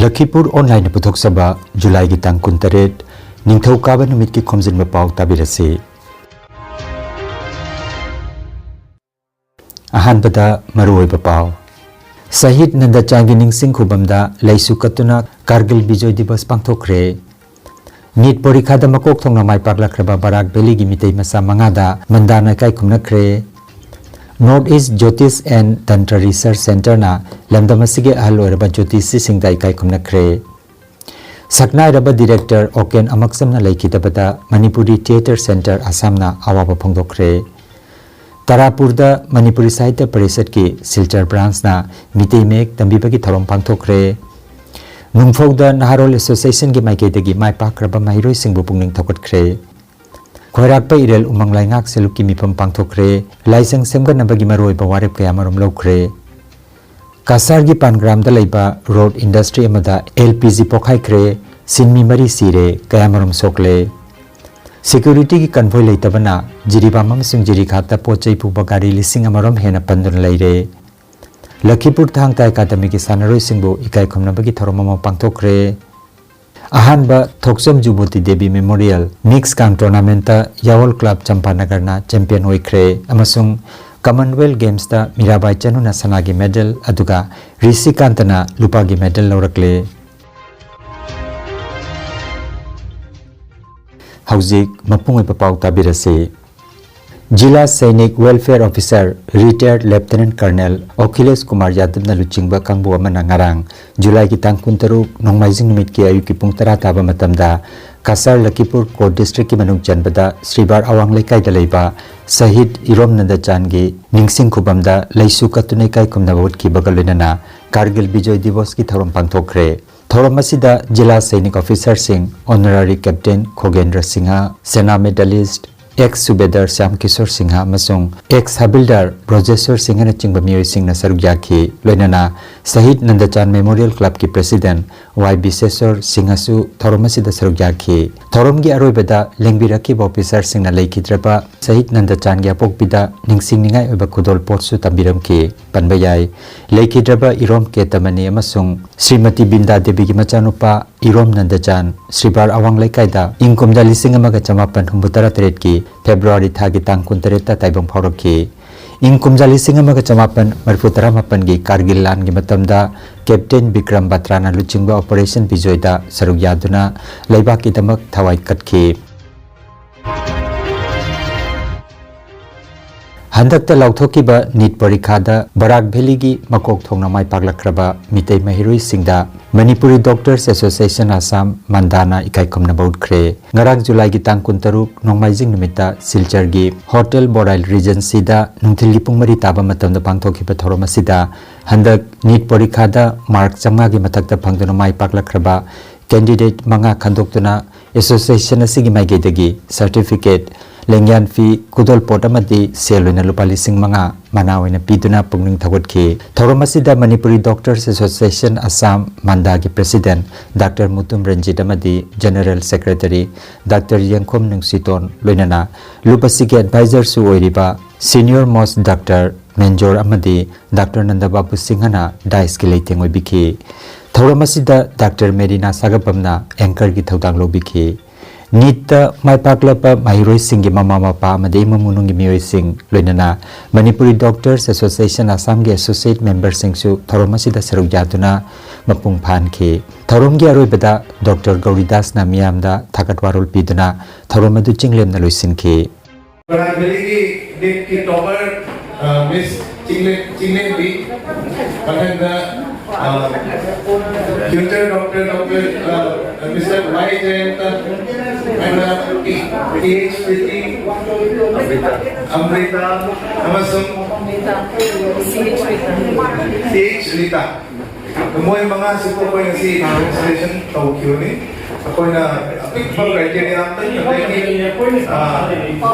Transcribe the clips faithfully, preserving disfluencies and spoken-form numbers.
ꯂꯈꯤꯄꯨꯔ ꯑꯣꯟꯂꯥꯏꯟꯅ ꯄꯨꯊꯣꯛꯆꯕ ꯖꯨꯂꯥꯏꯒꯤ ꯇꯥꯡ ꯀꯨꯟꯇꯔꯦꯠ, ꯅꯤꯡꯊꯧꯀꯥꯕ ꯅꯨꯃꯤꯠꯀꯤ ꯈꯣꯝꯖꯤꯟꯕ ꯄꯥꯎ ꯇꯥꯕꯤꯔꯁꯤ꯫ ꯑꯍꯥꯟꯕꯗ ꯃꯔꯨꯑꯣꯏꯕ ꯄꯥꯎ꯫ ꯁꯍꯤꯗ ꯅꯟꯗꯆꯥꯟꯒꯤ ꯅꯤꯡꯁꯤꯡ ꯈꯨꯕꯝꯗ ꯂꯩꯁꯨ ꯀꯠꯇꯨꯅ ꯀꯥꯔꯒꯤꯜ ꯕꯤꯖꯣꯏ ꯗꯤꯕꯁ ꯄꯥꯡꯊꯣꯛꯈ꯭ꯔꯦ꯫ ꯅꯤꯠ ꯄꯣꯔꯤꯈꯥꯗ ꯃꯀꯣꯛ ꯊꯣꯡꯅ ꯃꯥꯏ ꯄꯥꯛꯂꯛꯈ꯭ꯔꯕ ꯕꯔꯥꯛ ꯚꯦꯂꯤꯒꯤ ꯃꯤꯇꯩ ꯃꯆꯥ ꯃꯉꯥꯗ ꯃꯟꯗꯥꯅ ꯏꯀꯥꯏ ꯈꯨꯝꯅꯈ꯭ꯔꯦ꯫ North East Jyotish and Tantra Research Centreꯅ ꯂꯝꯗꯝ ꯑꯁꯤꯒꯤ ꯑꯍꯜ ꯑꯣꯏꯔꯕ ꯖ꯭ꯌꯣꯇꯤꯁꯤꯁꯤꯡꯗ ꯏꯀꯥꯏ ꯈꯨꯝꯅꯈ꯭ꯔꯦ꯫ ꯁꯛꯅꯥꯏꯔꯕ ꯗꯤꯔꯦꯛꯇꯔ ꯑꯣꯀꯦꯟ ꯑꯃꯛꯁꯝꯅ ꯂꯩꯈꯤꯗꯕꯗ ꯃꯅꯤꯄꯨꯔꯤ ꯊꯤꯌꯦꯇꯔ ꯁꯦꯟꯇꯔ ꯑꯁꯥꯝꯅ ꯑꯋꯥꯕ ꯐꯣꯡꯗꯣꯛꯈ꯭ꯔꯦ꯫ ꯇꯔꯥꯄꯨꯔꯗ ꯃꯅꯤꯄꯨꯔꯤ ꯁꯥꯍꯤꯇ꯭ꯌ ꯄꯔꯤꯁꯠꯀꯤ ꯁꯤꯜꯆꯔ ꯕ꯭ꯔꯥꯟꯁꯅ ꯃꯤꯇꯩ ꯃꯌꯦꯛ ꯇꯝꯕꯤꯕꯒꯤ ꯊꯧꯔꯝ ꯄꯥꯡꯊꯣꯛꯈ꯭ꯔꯦ꯫ ꯅꯨꯡꯐꯧꯗ ꯅꯍꯥꯔꯣꯜ ꯑꯦꯁꯣꯁꯤꯌꯦꯁꯟꯒꯤ ꯃꯥꯏꯀꯩꯗꯒꯤ ꯃꯥꯏ ꯄꯥꯛꯈ꯭ꯔꯕ ꯃꯍꯩꯔꯣꯏꯁꯤꯡꯕꯨ ꯄꯨꯛꯅꯤꯡ ꯊꯧꯒꯠꯈ꯭ꯔꯦ꯫ ꯈꯣꯏꯔꯥꯛꯄ ꯏꯔꯦꯜ ꯎꯃꯪ ꯂꯩꯉꯥꯛ ꯁꯦꯂꯨꯛꯀꯤ ꯃꯤꯐꯝ ꯄꯥꯡꯊꯣꯛꯈ꯭ꯔꯦ꯫ ꯂꯥꯏꯁꯪ ꯁꯦꯝꯒꯠꯅꯕꯒꯤ ꯃꯔꯨꯑꯣꯏꯕ ꯋꯥꯔꯦꯞ ꯀꯌꯥꯃꯔꯨꯝ ꯂꯧꯈ꯭ꯔꯦ꯫ ꯀꯁꯥꯔꯒꯤ ꯄꯥꯟꯒ꯭ꯔꯥꯝꯗ ꯂꯩꯕ ꯔꯣꯗ ꯏꯟꯗꯁꯇ꯭ꯔꯤ ꯑꯃꯗ ꯑꯦꯜ ꯄꯤ ꯖꯤ ꯄꯣꯈꯥꯏꯈ꯭ꯔꯦ꯫ ꯁꯤꯟꯃꯤ ꯃꯔꯤ ꯁꯤꯔꯦ, ꯀꯌꯥꯃꯔꯨꯝ ꯁꯣꯛꯂꯦ꯫ ꯁꯦꯀ꯭ꯌꯨꯔꯤꯇꯤꯒꯤ ꯀꯟꯚꯣꯏ ꯂꯩꯇꯕꯅ ꯖꯤꯔꯤꯕꯥꯝ ꯑꯃꯁꯨꯡ ꯖꯤꯔꯤꯈꯥꯠꯇ ꯄꯣꯠ ꯆꯩ ꯄꯨꯕ ꯒꯥꯔꯤ ꯂꯤꯁꯤꯡ ꯑꯃꯔꯣꯝ ꯍꯦꯟꯅ ꯄꯟꯗꯨꯅ ꯂꯩꯔꯦ꯫ ꯂꯈꯤꯄꯨꯔ ꯊꯥꯡ ꯇꯥ ꯑꯦꯀꯥꯗꯃꯤꯒꯤ ꯁꯥꯟꯅꯔꯣꯏꯁꯤꯡꯕꯨ ꯏꯀꯥꯏ ꯈꯨꯝꯅꯕꯒꯤ ꯊꯧꯔꯝ ꯑꯃ ꯄꯥꯡꯊꯣꯛꯈ꯭ꯔꯦ꯫ ꯑꯍꯥꯟꯕ ꯊꯣꯛꯆꯣꯝ ꯖꯨꯕꯣꯇꯤ ꯗꯦꯕꯤ ꯃꯦꯃꯣꯔꯤꯌꯦꯜ ꯃꯤꯛꯁ ꯀꯥꯡ ꯇꯣꯔꯅꯥꯃꯦꯟꯠꯇ ꯌꯥꯋꯜ ꯀ꯭ꯂꯕ ꯆꯝꯄꯥꯅꯒꯔꯅ ꯆꯦꯝꯄꯤꯌꯟ ꯑꯣꯏꯈ꯭ꯔꯦ ꯑꯃꯁꯨꯡ ꯀꯃꯟꯋꯦꯜꯊ ꯒꯦꯝꯁꯇ ꯃꯤꯔꯥꯕꯥꯏ ꯆꯅꯨꯅ ꯁꯅꯥꯒꯤ ꯃꯦꯗꯜ ꯑꯗꯨꯒ ꯔꯤꯁꯤꯀꯥꯟꯇꯅ ꯂꯨꯄꯥꯒꯤ ꯃꯦꯗꯜ ꯂꯧꯔꯛꯂꯦ꯫ ꯍꯧꯖꯤꯛ ꯃꯄꯨꯡ ꯑꯣꯏꯕ ꯄꯥꯎ ꯇꯥꯕꯤꯔꯁꯤ꯫ ꯖꯤꯂꯥ ꯁꯩꯅꯤꯛ welfare officer retire lieutenant colonel Akhilesh Kumar ꯌꯥꯗꯕꯅ ꯂꯨꯆꯤꯡꯕ ꯀꯥꯡꯕꯨ ꯑꯃꯅ ꯉꯔꯥꯡ ꯖꯨꯂꯥꯏꯒꯤ ꯇꯥꯡ ꯀꯨꯟꯇꯔꯨꯛ ꯅꯣꯡꯃꯥꯏꯖꯤꯡ ꯅꯨꯃꯤꯠꯀꯤ ꯑꯌꯨꯛꯀꯤ ꯄꯨꯡ ꯇꯔꯥ ꯇꯥꯕ ꯃꯇꯝꯗ ꯀꯁꯥꯔ ꯂꯈꯤꯄꯨꯔ ꯀꯣꯔꯠ ꯗꯤꯁꯇ꯭ꯔꯤꯛꯀꯤ ꯃꯅꯨꯡ ꯆꯟꯕꯗ ꯁ꯭ꯔꯤꯕꯥꯔ ꯑꯋꯥꯡ ꯂꯩꯀꯥꯏꯗ ꯂꯩꯕ ꯁꯍꯤꯗ ꯏꯔꯣꯝ ꯅꯟꯗꯆꯥꯟꯒꯤ ꯅꯤꯡꯁꯤꯡ ꯈꯨꯕꯝꯗ ꯂꯩꯁꯨ ꯀꯠꯇꯨꯅ ꯏꯀꯥꯏ ꯈꯨꯝꯅꯕ ꯎꯠꯈꯤꯕꯒ ꯂꯣꯏꯅꯅ ꯀꯥꯔꯒꯤꯜ ꯕꯤꯖꯣꯏ ꯗꯤꯕꯁꯀꯤ ꯊꯧꯔꯝ ꯄꯥꯡꯊꯣꯛꯈ꯭ꯔꯦ꯫ ꯊꯧꯔꯝ ꯑꯁꯤꯗ ꯖꯤꯂꯥ ꯁꯩꯅꯤꯛ ꯑꯣꯐꯤꯁꯔꯁꯤꯡ, ꯑꯣꯅꯔꯥꯔꯤ ꯀꯦꯞꯇꯦꯟ ꯈꯣꯒꯦꯟꯗ꯭ꯔ ꯁꯤꯡꯍ, ꯁꯦꯅꯥ ꯃꯦꯗꯥꯂꯤꯁ꯭ꯠ ꯑꯦꯛꯁ ꯁꯨꯕꯦꯗꯥꯔ ꯁ꯭ꯌꯥꯝ ꯀꯤꯁꯣꯔ ꯁꯤꯡꯍ ꯑꯃꯁꯨꯡ ꯑꯦꯛꯁ ꯍꯕꯤꯜꯗꯥꯔ ꯕ꯭ꯔꯣꯖꯦꯁꯣꯔ ꯁꯤꯡꯍꯅꯆꯤꯡꯕ ꯃꯤꯑꯣꯏꯁꯤꯡꯅ ꯁꯔꯨꯛ ꯌꯥꯈꯤ꯫ ꯂꯣꯏꯅꯅ ꯁꯍꯤꯗ ꯅꯟꯗꯆꯥꯟ ꯃꯦꯃꯣꯔꯤꯌꯦꯜ ꯀ꯭ꯂꯕꯀꯤ ꯄ꯭ꯔꯦꯁꯤꯗꯦꯟꯠ ꯋꯥꯏ ꯕꯤꯁꯦꯁꯣꯔ ꯁꯤꯡꯍꯁꯨ ꯊꯧꯔꯝ ꯑꯁꯤꯗ ꯁꯔꯨꯛ ꯌꯥꯈꯤ꯫ ꯊꯧꯔꯝꯒꯤ ꯑꯔꯣꯏꯕꯗ ꯂꯦꯡꯕꯤꯔꯛꯈꯤꯕ ꯑꯣꯐꯤꯁꯥꯔꯁꯤꯡꯅ ꯂꯩꯈꯤꯗ꯭ꯔꯕ ꯁꯍꯤꯗ ꯅꯟꯗꯆꯥꯟꯒꯤ ꯑꯄꯣꯛꯄꯤꯗ ꯅꯤꯡꯁꯤꯡꯅꯤꯡꯉꯥꯏ ꯑꯣꯏꯕ ꯈꯨꯗꯣꯜ ꯄꯣꯠꯁꯨ ꯇꯝꯕꯤꯔꯝꯈꯤ꯫ ꯄꯟꯕ ꯌꯥꯏ, ꯂꯩꯈꯤꯗ꯭ꯔꯕ ꯏꯔꯣꯝ ꯀꯦꯇꯃꯅꯤ ꯑꯃꯁꯨꯡ ꯁ꯭ꯔꯤꯃꯇꯤ ꯕꯤꯟꯗꯥ ꯗꯦꯕꯤꯒꯤ ꯃꯆꯥꯅꯨꯄꯥ ꯏꯔꯣꯝ ꯅꯟꯗꯆꯥꯟ ꯁ꯭ꯔꯤꯕꯥꯔ ꯑꯋꯥꯡ ꯂꯩꯀꯥꯏꯗ ꯏꯪ ꯀꯨꯝꯖꯥ ꯂꯤꯁꯤꯡ ꯑꯃꯒ ꯆꯃꯥꯄꯟ ꯍꯨꯝꯐꯨ ꯇꯔꯥ ꯇꯔꯦꯠꯀꯤ ꯐꯦꯕ꯭ꯔꯨꯋꯥꯔꯤ ꯊꯥꯒꯤ ꯇꯥꯡ ꯀꯨꯟꯇꯔꯦꯠꯇ ꯇꯥꯏꯕꯪ ꯐꯥꯎꯔꯛꯈꯤ꯫ ꯏꯪ ꯀꯨꯝꯖꯥ ꯂꯤꯁꯤꯡ ꯑꯃꯒ ꯆꯃꯥꯄꯟ ꯃꯔꯤꯐꯨ ꯇꯔꯥ ꯃꯥꯄꯟꯒꯤ ꯀꯥꯔꯒꯤꯜ ꯂꯥꯟꯒꯤ ꯃꯇꯝꯗ ꯀꯦꯞꯇꯦꯟ ꯕꯤꯀ꯭ꯔꯝ ꯕꯇ꯭ꯔꯥꯅ ꯂꯨꯆꯤꯡꯕ ꯑꯣꯄꯔꯦꯁꯟ ꯕꯤꯖꯣꯏꯗ ꯁꯔꯨꯛ ꯌꯥꯗꯨꯅ ꯂꯩꯕꯥꯛꯀꯤꯗꯃꯛ ꯊꯋꯥꯏ ꯀꯠꯈꯤ꯫ ꯍꯟꯗꯛꯇ ꯂꯥꯎꯊꯣꯛꯈꯤꯕ ꯅꯤꯠ ꯄꯔꯤꯈꯥꯗ ꯕꯔꯥꯛ ꯚꯦꯂꯤꯒꯤ ꯃꯀꯣꯛ ꯊꯣꯡꯅ ꯃꯥꯏ ꯄꯥꯛꯂꯛꯈ꯭ꯔꯕ ꯃꯤꯇꯩ ꯃꯍꯩꯔꯣꯏꯁꯤꯡꯗ ꯃꯅꯤꯄꯨꯔꯤ ꯗꯣꯛꯇꯔꯁ ꯑꯦꯁꯣꯁꯤꯌꯦꯁꯟ ꯑꯁꯥꯝ, ꯃꯟꯗꯥꯅ ꯏꯀꯥꯏ ꯈꯨꯝꯅꯕ ꯎꯠꯈ꯭ꯔꯦ꯫ ꯉꯔꯥꯡ ꯖꯨꯂꯥꯏꯒꯤ ꯇꯥꯡ ꯀꯨꯟꯇꯔꯨꯛ ꯅꯣꯡꯃꯥꯏꯖꯤꯡ ꯅꯨꯃꯤꯠꯇ ꯁꯤꯜꯆꯔꯒꯤ ꯍꯣꯇꯦꯜ ꯕꯣꯔꯥꯏꯜ ꯔꯤꯖꯦꯟꯁꯤꯗ ꯅꯨꯡꯊꯤꯜꯒꯤ ꯄꯨꯡ ꯃꯔꯤ ꯇꯥꯕ ꯃꯇꯝꯗ ꯄꯥꯡꯊꯣꯛꯈꯤꯕ ꯊꯧꯔꯝ ꯑꯁꯤꯗ ꯍꯟꯗꯛ ꯅꯤꯠ ꯄꯔꯤꯈꯥꯗ ꯃꯥꯔꯛ ꯆꯥꯝꯃꯉꯥꯒꯤ ꯃꯊꯛꯇ ꯐꯪꯗꯨꯅ ꯃꯥꯏ ꯄꯥꯛꯂꯛꯈ꯭ꯔꯕ ꯀꯦꯟꯗꯤꯗꯦꯠ ꯃꯉꯥ ꯈꯟꯗꯣꯛꯇꯨꯅ ꯑꯦꯁꯣꯁꯤꯌꯦꯁꯟ ꯑꯁꯤꯒꯤ ꯃꯥꯏꯀꯩꯗꯒꯤ ꯁꯔꯇꯤꯐꯤꯀꯦꯠ, ꯂꯦꯡꯌꯥꯟ ꯐꯤ, ꯈꯨꯗꯣꯜꯄꯣꯠ ꯑꯃꯗꯤ ꯁꯦꯜ ꯑꯣꯏꯅ ꯂꯨꯄꯥ ꯂꯤꯁꯤꯡ ꯃꯉꯥ ꯃꯅꯥ ꯑꯣꯏꯅ ꯄꯤꯗꯨꯅ ꯄꯨꯛꯅꯤꯡ ꯊꯧꯒꯠꯈꯤ꯫ ꯊꯧꯔꯝ ꯑꯁꯤꯗ ꯃꯅꯤꯄꯨꯔꯤ ꯗꯣꯛꯇꯔꯁ ꯑꯦꯁꯣꯁꯤꯌꯦꯁꯟ ꯑꯁꯥꯝ, ꯃꯟꯗꯥꯒꯤ ꯄ꯭ꯔꯦꯁꯤꯗꯦꯟꯠ ꯗꯥꯛꯇꯔ ꯃꯨꯇꯨꯝ ꯔꯟꯖꯤꯠ ꯑꯃꯗꯤ ꯖꯦꯅꯔꯦꯜ ꯁꯦꯀ꯭ꯔꯦꯇꯔꯤ ꯗꯥꯛꯇꯔ ꯌꯦꯡꯈꯣꯝ ꯅꯨꯡꯁꯤꯇꯣꯟ ꯂꯣꯏꯅꯅ ꯂꯨꯞ ꯑꯁꯤꯒꯤ ꯑꯦꯗꯚꯥꯏꯖꯔꯁꯨ ꯑꯣꯏꯔꯤꯕ ꯁꯤꯅꯤꯌꯔ ꯃꯣꯁ ꯗꯥꯛꯇꯔ ꯃꯦꯟꯖꯣꯔ ꯑꯃꯗꯤ ꯗꯥꯛꯇꯔ ꯅꯟꯗꯕꯥꯕꯨ ꯁꯤꯡꯍꯅ ꯗꯥꯏꯁꯀꯤ ꯂꯩꯇꯦꯡ ꯑꯣꯏꯕꯤꯈꯤ꯫ ꯊꯧꯔꯝ ꯑꯁꯤꯗ ꯗꯥꯛꯇꯔ ꯃꯦꯔꯤꯅꯥ ꯁꯥꯒꯄꯝꯅ ꯑꯦꯡꯀꯔꯒꯤ ꯊꯧꯗꯥꯡ ꯂꯧꯕꯤꯈꯤ꯫ ꯅꯤꯠꯇ ꯃꯥꯏ ꯄꯥꯛꯂꯕ ꯃꯍꯩꯔꯣꯏꯁꯤꯡꯒꯤ ꯃꯃꯥ ꯃꯄꯥ ꯑꯃꯗꯤ ꯏꯃꯨꯡ ꯃꯅꯨꯡꯒꯤ ꯃꯤꯑꯣꯏꯁꯤꯡ, ꯂꯣꯏꯅꯅ ꯃꯅꯤꯄꯨꯔꯤ ꯗꯣꯛꯇꯔꯁ ꯑꯦꯁꯣꯁꯤꯌꯦꯁꯟ ꯑꯁꯥꯝꯒꯤ ꯑꯦꯁꯣꯁꯤꯌꯦꯠ ꯃꯦꯝꯕꯔꯁꯤꯡꯁꯨ ꯊꯧꯔꯝ ꯑꯁꯤꯗ ꯁꯔꯨꯛ ꯌꯥꯗꯨꯅ ꯃꯄꯨꯡ ꯐꯥꯍꯟꯈꯤ꯫ ꯊꯧꯔꯝꯒꯤ ꯑꯔꯣꯏꯕꯗ ꯗꯣꯛꯇꯔ ꯒꯧꯔꯤꯗꯥꯁꯅ ꯃꯤꯌꯥꯝꯗ ꯊꯥꯒꯠ ꯋꯥꯔꯣꯜ ꯄꯤꯗꯨꯅ ꯊꯧꯔꯝ ꯑꯗꯨ ꯆꯤꯡꯂꯦꯝꯅ ꯂꯣꯏꯁꯤꯟꯈꯤ꯫ ꯕꯔꯥꯛ ꯚꯦꯂꯤꯒꯤ ꯅꯤꯠꯀꯤ ꯇꯣꯄꯔ, ꯑ, ꯃꯤꯁ ꯆꯤꯡꯂꯦꯝ, ꯆꯤꯡꯂꯦꯝꯕꯤ, ꯃꯊꯪꯗ, ꯑ, ꯐ꯭ꯌꯨꯆꯔ ꯗꯣꯛꯇꯔ, ꯗꯣꯛꯇꯔ, ꯑ, ꯃꯤꯁꯇꯔ ꯋꯥꯏ ꯖꯌꯟꯇ, ꯑꯗꯨꯒ ꯄꯤ, ꯄꯤ ꯑꯩꯆ ꯄ꯭ꯔꯤꯇꯤ, ꯑꯃ꯭ꯔꯤꯇꯥ, ꯑꯃꯁꯨꯡ ꯁꯤ ꯑꯩꯆ ꯔꯤꯇꯥ꯫ ꯃꯣꯏ ꯃꯉꯥꯁꯤꯕꯨ ꯑꯩꯈꯣꯏ ꯉꯁꯤ ꯀꯪꯒ꯭ꯔꯦꯆꯨꯂꯦꯁꯟ ꯇꯧꯈꯤꯕꯅꯤ꯫ ꯑꯩꯈꯣꯏꯅ ꯐꯪ ꯀ꯭ꯔꯥꯏꯇꯦꯔꯤꯌꯥ ꯑꯝꯇꯪ ꯈꯪꯖꯒꯦ꯫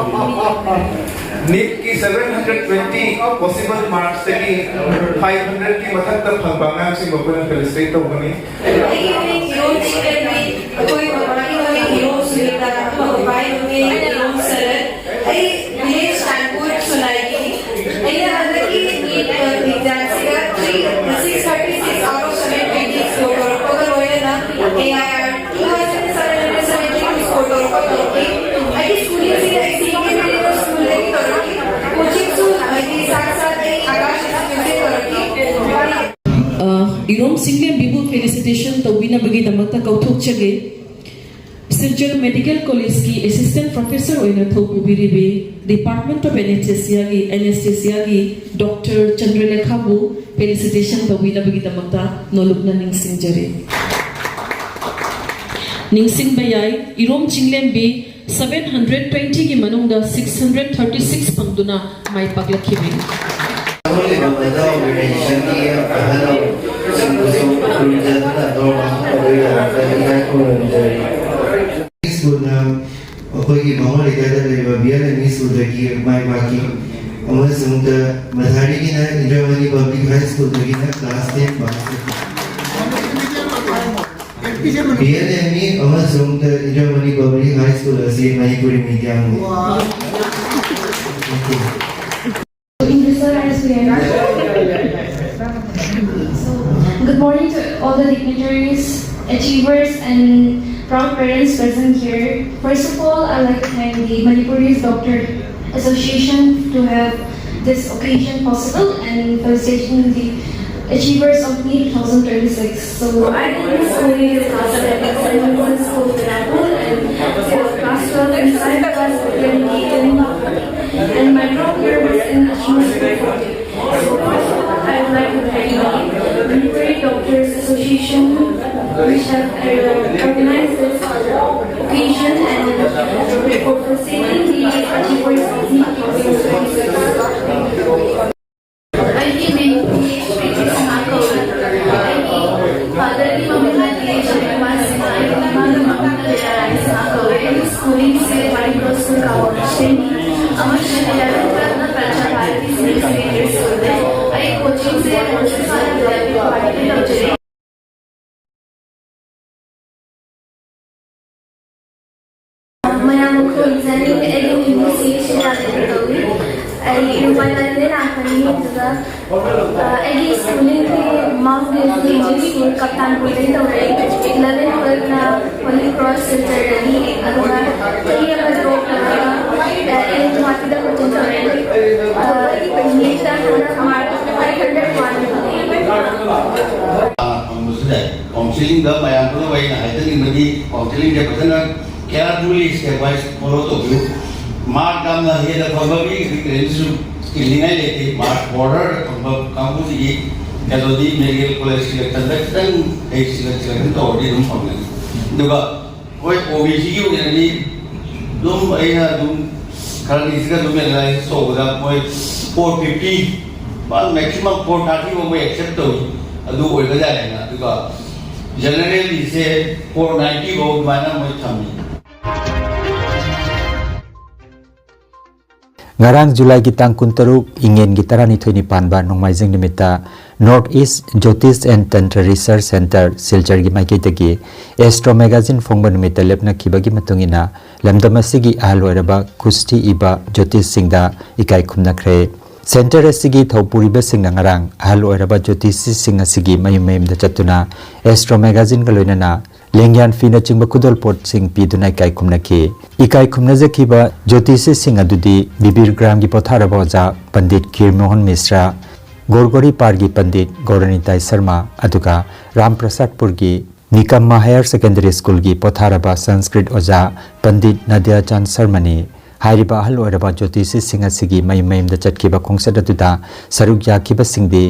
ꯅꯤꯠꯀꯤ ꯁꯚꯦꯟ ꯍꯟꯗ꯭ꯔꯦꯠ ꯇ꯭ꯋꯦꯟꯇꯤ ꯄꯣꯁꯤꯕꯜ ꯃꯥꯔꯛꯁꯇꯒꯤ ꯐꯥꯏꯚ ꯍꯟꯗ꯭ꯔꯦꯠꯀꯤ ꯃꯊꯛꯇ ꯐꯪꯕ ꯑꯉꯥꯡꯁꯤꯡꯕꯨ ꯑꯩꯈꯣꯏꯅ ꯐꯦꯂꯤꯁꯤꯇꯦꯠ ꯇꯧꯒꯅꯤ꯫ ꯑꯩꯒꯤ ꯃꯤꯡ ꯏꯔꯣꯝ ꯆꯤꯡꯂꯦꯝꯕꯤ, ꯑꯩꯈꯣꯏ ꯃꯃꯥꯒꯤ ꯃꯃꯤꯡ ꯏꯔꯣꯝ ꯁꯨꯅꯤꯇꯥ, ꯑꯩꯈꯣꯏ ꯕꯕꯥꯒꯤ ꯃꯃꯤꯡ ꯏꯔꯣꯝ ꯁꯔꯠ꯫ ꯑꯩ ꯚꯤꯂꯦꯖ ꯇꯥꯟꯄꯨꯔ ꯁꯨꯅꯥꯏꯒꯤꯅꯤ꯫ ꯑꯩꯅ ꯍꯟꯗꯛꯀꯤ ꯅꯤꯠ ꯑꯦꯛꯖꯥꯝꯁꯤꯗ three six thirty six out of seven twenty score ꯇꯧꯔꯛꯄꯒ ꯂꯣꯏꯅꯅ A I R two thousand seven hundred seventy two score ꯇꯧꯔꯛꯄ ꯇꯧꯔꯛꯈꯤ꯫ ꯑꯩꯒꯤ ꯁ꯭ꯀꯨꯂꯤꯡꯁꯤꯗ ꯑꯩ ꯁꯤ ꯀꯦ ꯁ꯭ꯀꯨꯜꯗꯒꯤ ꯇꯧꯔꯛꯈꯤ꯫ ꯀꯣꯆꯤꯡꯁꯨ ꯍꯥꯏꯗꯤ ꯁꯥꯠ ꯁꯥꯠ ꯑꯩ ꯑꯀꯥꯁ ꯏꯟꯁꯇꯤꯇ꯭ꯌꯨꯠꯇꯒꯤ ꯇꯧꯔꯛꯈꯤ꯫ ꯑ, ꯏꯔꯣꯝ ꯆꯤꯡꯂꯦꯝꯕꯤꯕꯨ ꯐꯦꯂꯤꯁꯤꯇꯦꯁꯟ ꯇꯧꯕꯤꯅꯕꯒꯤꯗꯃꯛꯇ ꯀꯧꯊꯣꯛꯆꯒꯦ꯫ ꯁꯤꯜꯆꯔ ꯃꯦꯗꯤꯀꯦꯜ ꯀꯣꯂꯦꯖꯀꯤ ꯑꯦꯁꯤꯁꯇꯦꯟꯠ ꯄ꯭ꯔꯣꯐꯦꯁꯔ ꯑꯣꯏꯅ ꯊꯧ ꯄꯨꯕꯤꯔꯤꯕꯤ, ꯗꯤꯄꯥꯔꯠꯃꯦꯟꯠ ꯑꯣꯐ ꯑꯦꯅꯦꯁꯊꯦꯁꯤꯌꯥꯒꯤ, ꯑꯦꯅꯦꯁꯊꯦꯁꯤꯌꯥꯒꯤ ꯗꯣꯛꯇꯔ ꯆꯟꯗ꯭ꯔꯂꯦꯈꯥꯕꯨ ꯐꯦꯂꯤꯁꯤꯇꯦꯁꯟ ꯇꯧꯕꯤꯅꯕꯒꯤꯗꯃꯛꯇ ꯅꯣꯂꯨꯛꯅ ꯅꯤꯡꯁꯤꯡꯖꯔꯤ꯫ ꯅꯤꯡꯁꯤꯡꯕ ꯌꯥꯏ, ꯏꯔꯣꯝ ꯆꯤꯡꯂꯦꯝꯕꯤ ꯁꯚꯦꯟ ꯍꯟꯗ꯭ꯔꯦꯠ ꯇ꯭ꯋꯦꯟꯇꯤꯒꯤ ꯃꯅꯨꯡꯗ ꯁꯤꯛꯁ ꯍꯟꯗ꯭ꯔꯦꯠ ꯊꯥꯔꯇꯤ ꯁꯤꯛꯁ ꯐꯪꯗꯨꯅ ꯃꯥꯏ ꯄꯥꯛꯂꯛꯈꯤꯕꯅꯤ꯫ ꯍꯧꯔꯤꯕ ꯃꯗꯥ ꯑꯣꯔꯒꯅꯥꯏꯖꯦꯁꯟꯒꯤ ꯑꯍꯜ ꯂꯃꯟꯁꯤꯡꯕꯨꯁꯨ ꯈꯨꯔꯨꯝꯖꯗꯨꯅ ꯅꯣꯔꯃꯥꯟ ꯇꯧꯕꯒꯤꯗꯃꯛꯇ ꯏꯀꯥꯏ ꯈꯨꯝꯅꯖꯔꯤ꯫ ꯁ꯭ꯀꯨꯜꯅ ꯑꯩꯈꯣꯏꯒꯤ ꯃꯃꯥ ꯂꯩꯀꯥꯏꯗ ꯂꯩꯕ ꯕꯤ ꯑꯦꯜ ꯑꯦꯝ ꯏ ꯁ꯭ꯀꯨꯜꯗꯒꯤ ꯃꯥꯏ ꯄꯥꯛꯈꯤ꯫ ꯑꯃꯁꯨꯡ ꯃꯊꯥꯔꯤꯒꯤꯅ ꯏꯟꯗ꯭ꯔꯃꯅꯤ ꯄꯕ꯭ꯂꯤꯛ ꯍꯥꯏ ꯁ꯭ꯀꯨꯜꯗꯒꯤꯅ ꯀ꯭ꯂꯥꯁ ꯇꯦꯟ ꯄꯥꯁ ꯇꯧꯈꯤ꯫ ꯕꯤ ꯑꯦꯜ ꯑꯦꯝ ꯏ ꯑꯃꯁꯨꯡ ꯏꯟꯗ꯭ꯔꯃꯅꯤ ꯄꯕ꯭ꯂꯤꯛ ꯍꯥꯏ ꯁ꯭ꯀꯨꯜ ꯑꯁꯤ Manipuri ꯃꯤꯗꯤꯌꯝꯅꯤ꯫ Thank you. English, sir, I swear. So, good morning to all the dignitaries, achievers, and proud parents present here. First of all, I'd like to thank the Manipuri's Doctor Association to have this occasion possible and felicitation the achievers of NEET twenty twenty-six. So, I am Miss Cornelia Costa, and I was in school Pineapple and for class twelve and science class twenty twenty. And my drop year was in Ashmore School forty. So first of all, I would like to thank the Manipuri Doctors Association, which have uh, organized this occasion and for facilitating the achievers of NEET twenty twenty-six. ꯑꯩꯒꯤ ꯃꯤꯡ ꯄ꯭ꯔꯤꯇꯤ ꯁꯅꯥ ꯀꯧꯏ꯫ ꯑꯩꯒꯤ ꯐꯥꯗꯔꯒꯤ ꯃꯃꯤꯡꯅ T A ꯁꯅꯤꯀꯨꯃꯥꯔ Singh, ꯑꯩꯒꯤ ꯃꯃꯥꯒꯤ ꯃꯃꯤꯡꯅ ꯂꯤꯂꯥꯔꯥꯅꯤ ꯃꯨꯝꯕꯥꯏꯗꯒꯤ ꯂꯥꯛꯄꯅꯤ꯫ ꯑꯗꯨꯒ ꯑ, ꯑꯩꯒꯤ ꯁ꯭ꯀꯨꯂꯤꯡꯗꯤ ꯃꯥꯎꯟꯠ ꯕꯦꯖꯤ ꯏꯪꯂꯤꯁ ꯁ꯭ꯀꯨꯜ ꯀꯞꯇꯥꯟꯄꯨꯔꯗꯒꯤ ꯇꯧꯔꯛꯑꯦ꯫ ꯏꯂꯚꯦꯟ ꯇꯨꯋꯦꯜꯐꯅ ꯍꯣꯂꯤ ꯀ꯭ꯔꯣꯁ ꯁꯤꯜꯆꯔꯗꯒꯤ, ꯑꯗꯨꯒ ꯆꯍꯤ ꯑꯃ ꯗ꯭ꯔꯣꯞ ꯇꯧꯔꯒ ꯑꯦꯝ ꯒꯨꯋꯥꯍꯥꯇꯤꯗ ꯀꯣꯆꯤꯡ ꯇꯧꯔꯛꯑꯦ꯫ ꯑ, ꯅꯤꯠꯇ ꯍꯟꯗꯛ ꯃꯥꯔꯛ ꯐꯥꯏꯚ ꯍꯟꯗ꯭ꯔꯦꯠ ꯋꯥꯟ꯫ ꯐꯪꯕꯁꯨ ꯌꯥꯏ꯫ ꯀꯥꯎꯟꯁꯤꯂꯤꯡꯗ ꯃꯌꯥꯝ ꯄꯨꯝꯅꯃꯛ ꯑꯩꯅ ꯍꯥꯏꯖꯅꯤꯡꯕꯗꯤ ꯀꯥꯎꯟꯁꯤꯂꯤꯡꯁꯦ ꯐꯖꯅ ꯀꯦꯌꯔꯐꯨꯜꯂꯤ ꯁ꯭ꯇꯦꯞ ꯋꯥꯏꯁ ꯐꯣꯂꯣ ꯇꯧꯕꯤꯌꯨ꯫ ꯃꯥꯔꯛ ꯌꯥꯝꯅ ꯍꯦꯟꯅ ꯐꯪꯕ ꯃꯤꯒꯤꯗꯤ ꯀꯔꯤꯝꯁꯨ ꯏꯅꯤꯡꯉꯥꯏ ꯂꯩꯇꯦ꯫ ꯃꯥꯔꯛ ꯕꯣꯔꯗꯔꯗ ꯐꯪꯕ ꯀꯥꯡꯕꯨꯁꯤꯒꯤ ꯀꯩꯅꯣꯗꯤ ꯃꯦꯗꯤꯀꯦꯜ ꯀꯣꯂꯦꯖ ꯁꯤꯂꯦꯛꯁꯟꯗ ꯈꯤꯇꯪ ꯍꯦꯛ ꯁꯤꯂꯦꯛ ꯁꯤꯂꯦꯛꯁꯟ ꯇꯧꯔꯗꯤ ꯑꯗꯨꯝ ꯐꯪꯒꯅꯤ꯫ ꯑꯗꯨꯒ ꯑꯩꯈꯣꯏ ꯑꯣ ꯕꯤ ꯁꯤꯒꯤ ꯑꯣꯏꯅꯗꯤ ꯑꯗꯨꯝ ꯑꯩꯅ ꯑꯗꯨꯝ ꯈꯔꯅꯤꯁꯤꯒ ꯑꯗꯨꯝ ꯑꯦꯅꯥꯂꯥꯏꯁꯤꯁ ꯇꯧꯕꯗ ꯃꯣꯏ four fifty, maximum four thirty ꯐꯥꯎ ꯃꯣꯏ ꯑꯦꯛꯁꯦꯞ ꯇꯧꯏ꯫ ꯑꯗꯨ ꯑꯣꯏꯕ ꯌꯥꯏ ꯍꯥꯏꯅ꯫ ꯑꯗꯨꯒ ꯖꯦꯅꯔꯦꯜꯒꯤꯁꯦ ꯐꯣꯔ ꯅꯥꯏꯟꯇꯤ ꯐꯥꯎ ꯑꯗꯨꯃꯥꯏꯅ ꯃꯣꯏ ꯊꯝꯃꯤ꯫ ꯉꯔꯥꯡ ꯖꯨꯂꯥꯏꯒꯤ ꯇꯥꯡ ꯀꯨꯟꯇꯔꯨꯛ, ꯏꯉꯦꯟꯒꯤ ꯇꯔꯥꯅꯤꯊꯣꯏꯅꯤ ꯄꯥꯟꯕ ꯅꯣꯡꯃꯥꯏꯖꯤꯡ ꯅꯨꯃꯤꯠꯇ North East Jyotish and Tantra Research Centre ꯁꯤꯜꯆꯔꯒꯤ ꯃꯥꯏꯀꯩꯗꯒꯤ ꯑꯦꯁꯇ꯭ꯔꯣ ꯃꯦꯒꯥꯖꯤꯟ ꯐꯣꯡꯕ ꯅꯨꯃꯤꯠꯇ ꯂꯦꯞꯅꯈꯤꯕꯒꯤ ꯃꯇꯨꯡ ꯏꯟꯅ ꯂꯝꯗꯝ ꯑꯁꯤꯒꯤ ꯑꯍꯜ ꯑꯣꯏꯔꯕ ꯈꯨꯁꯇꯤ ꯏꯕ ꯖ꯭ꯌꯣꯇꯤꯁꯁꯤꯡꯗ ꯏꯀꯥꯏ ꯈꯨꯝꯅꯈ꯭ꯔꯦ꯫ ꯁꯦꯟꯇꯔ ꯑꯁꯤꯒꯤ ꯊꯧꯄꯨꯔꯤꯕꯁꯤꯡꯅ ꯉꯔꯥꯡ ꯑꯍꯜ ꯑꯣꯏꯔꯕ ꯖ꯭ꯌꯣꯇꯤꯁꯤꯁꯤꯡ ꯑꯁꯤꯒꯤ ꯃꯌꯨꯝ ꯃꯌꯨꯝꯗ ꯆꯠꯇꯨꯅ ꯑꯦꯁꯇ꯭ꯔꯣ ꯃꯦꯒꯥꯖꯤꯟꯒ ꯂꯣꯏꯅꯅ ꯂꯦꯡꯌꯥꯟ ꯐꯤꯅꯆꯤꯡꯕ ꯈꯨꯗꯣꯜꯄꯣꯠꯁꯤꯡ ꯄꯤꯗꯨꯅ ꯏꯀꯥꯏ ꯈꯨꯝꯅꯈꯤ꯫ ꯏꯀꯥꯏ ꯈꯨꯝꯅꯖꯈꯤꯕ ꯖ꯭ꯌꯣꯇꯤꯁꯤꯁꯤꯡ ꯑꯗꯨꯗꯤ ꯕꯤꯕꯤꯔ ꯒ꯭ꯔꯥꯝꯒꯤ ꯄꯣꯊꯥꯔꯕ ꯑꯣꯖꯥ ꯄꯟꯗꯤꯠ ꯈꯤꯔ ꯃꯣꯍꯟ ꯃꯤꯁ꯭ꯔꯥ, ꯒꯣꯔꯒꯣꯔꯤ ꯄꯥꯔꯒꯤ ꯄꯟꯗꯤꯠ ꯒꯧꯔꯅꯤꯇꯥꯏ ꯁꯔꯃ, ꯑꯗꯨꯒ ꯔꯥꯝ ꯄ꯭ꯔꯁꯥꯗꯄꯨꯔꯒꯤ ꯅꯤꯀꯝꯃ ꯍꯥꯌꯔ ꯁꯦꯀꯦꯟꯗꯔꯤ ꯁ꯭ꯀꯨꯜꯒꯤ ꯄꯣꯊꯥꯔꯕ ꯁꯪꯁꯀ꯭ꯔꯤꯠ ꯑꯣꯖꯥ ꯄꯟꯗꯤꯠ ꯅꯗ꯭ꯌꯥꯆꯥꯟ ꯁꯔꯃꯅꯤ꯫ ꯍꯥꯏꯔꯤꯕ ꯑꯍꯜ ꯑꯣꯏꯔꯕ ꯖ꯭ꯌꯣꯇꯤꯁꯤꯁꯤꯡ ꯑꯁꯤꯒꯤ ꯃꯌꯨꯝ ꯃꯌꯨꯝꯗ ꯆꯠꯈꯤꯕ ꯈꯣꯡꯆꯠ ꯑꯗꯨꯗ ꯁꯔꯨꯛ ꯌꯥꯈꯤꯕꯁꯤꯡꯗꯤ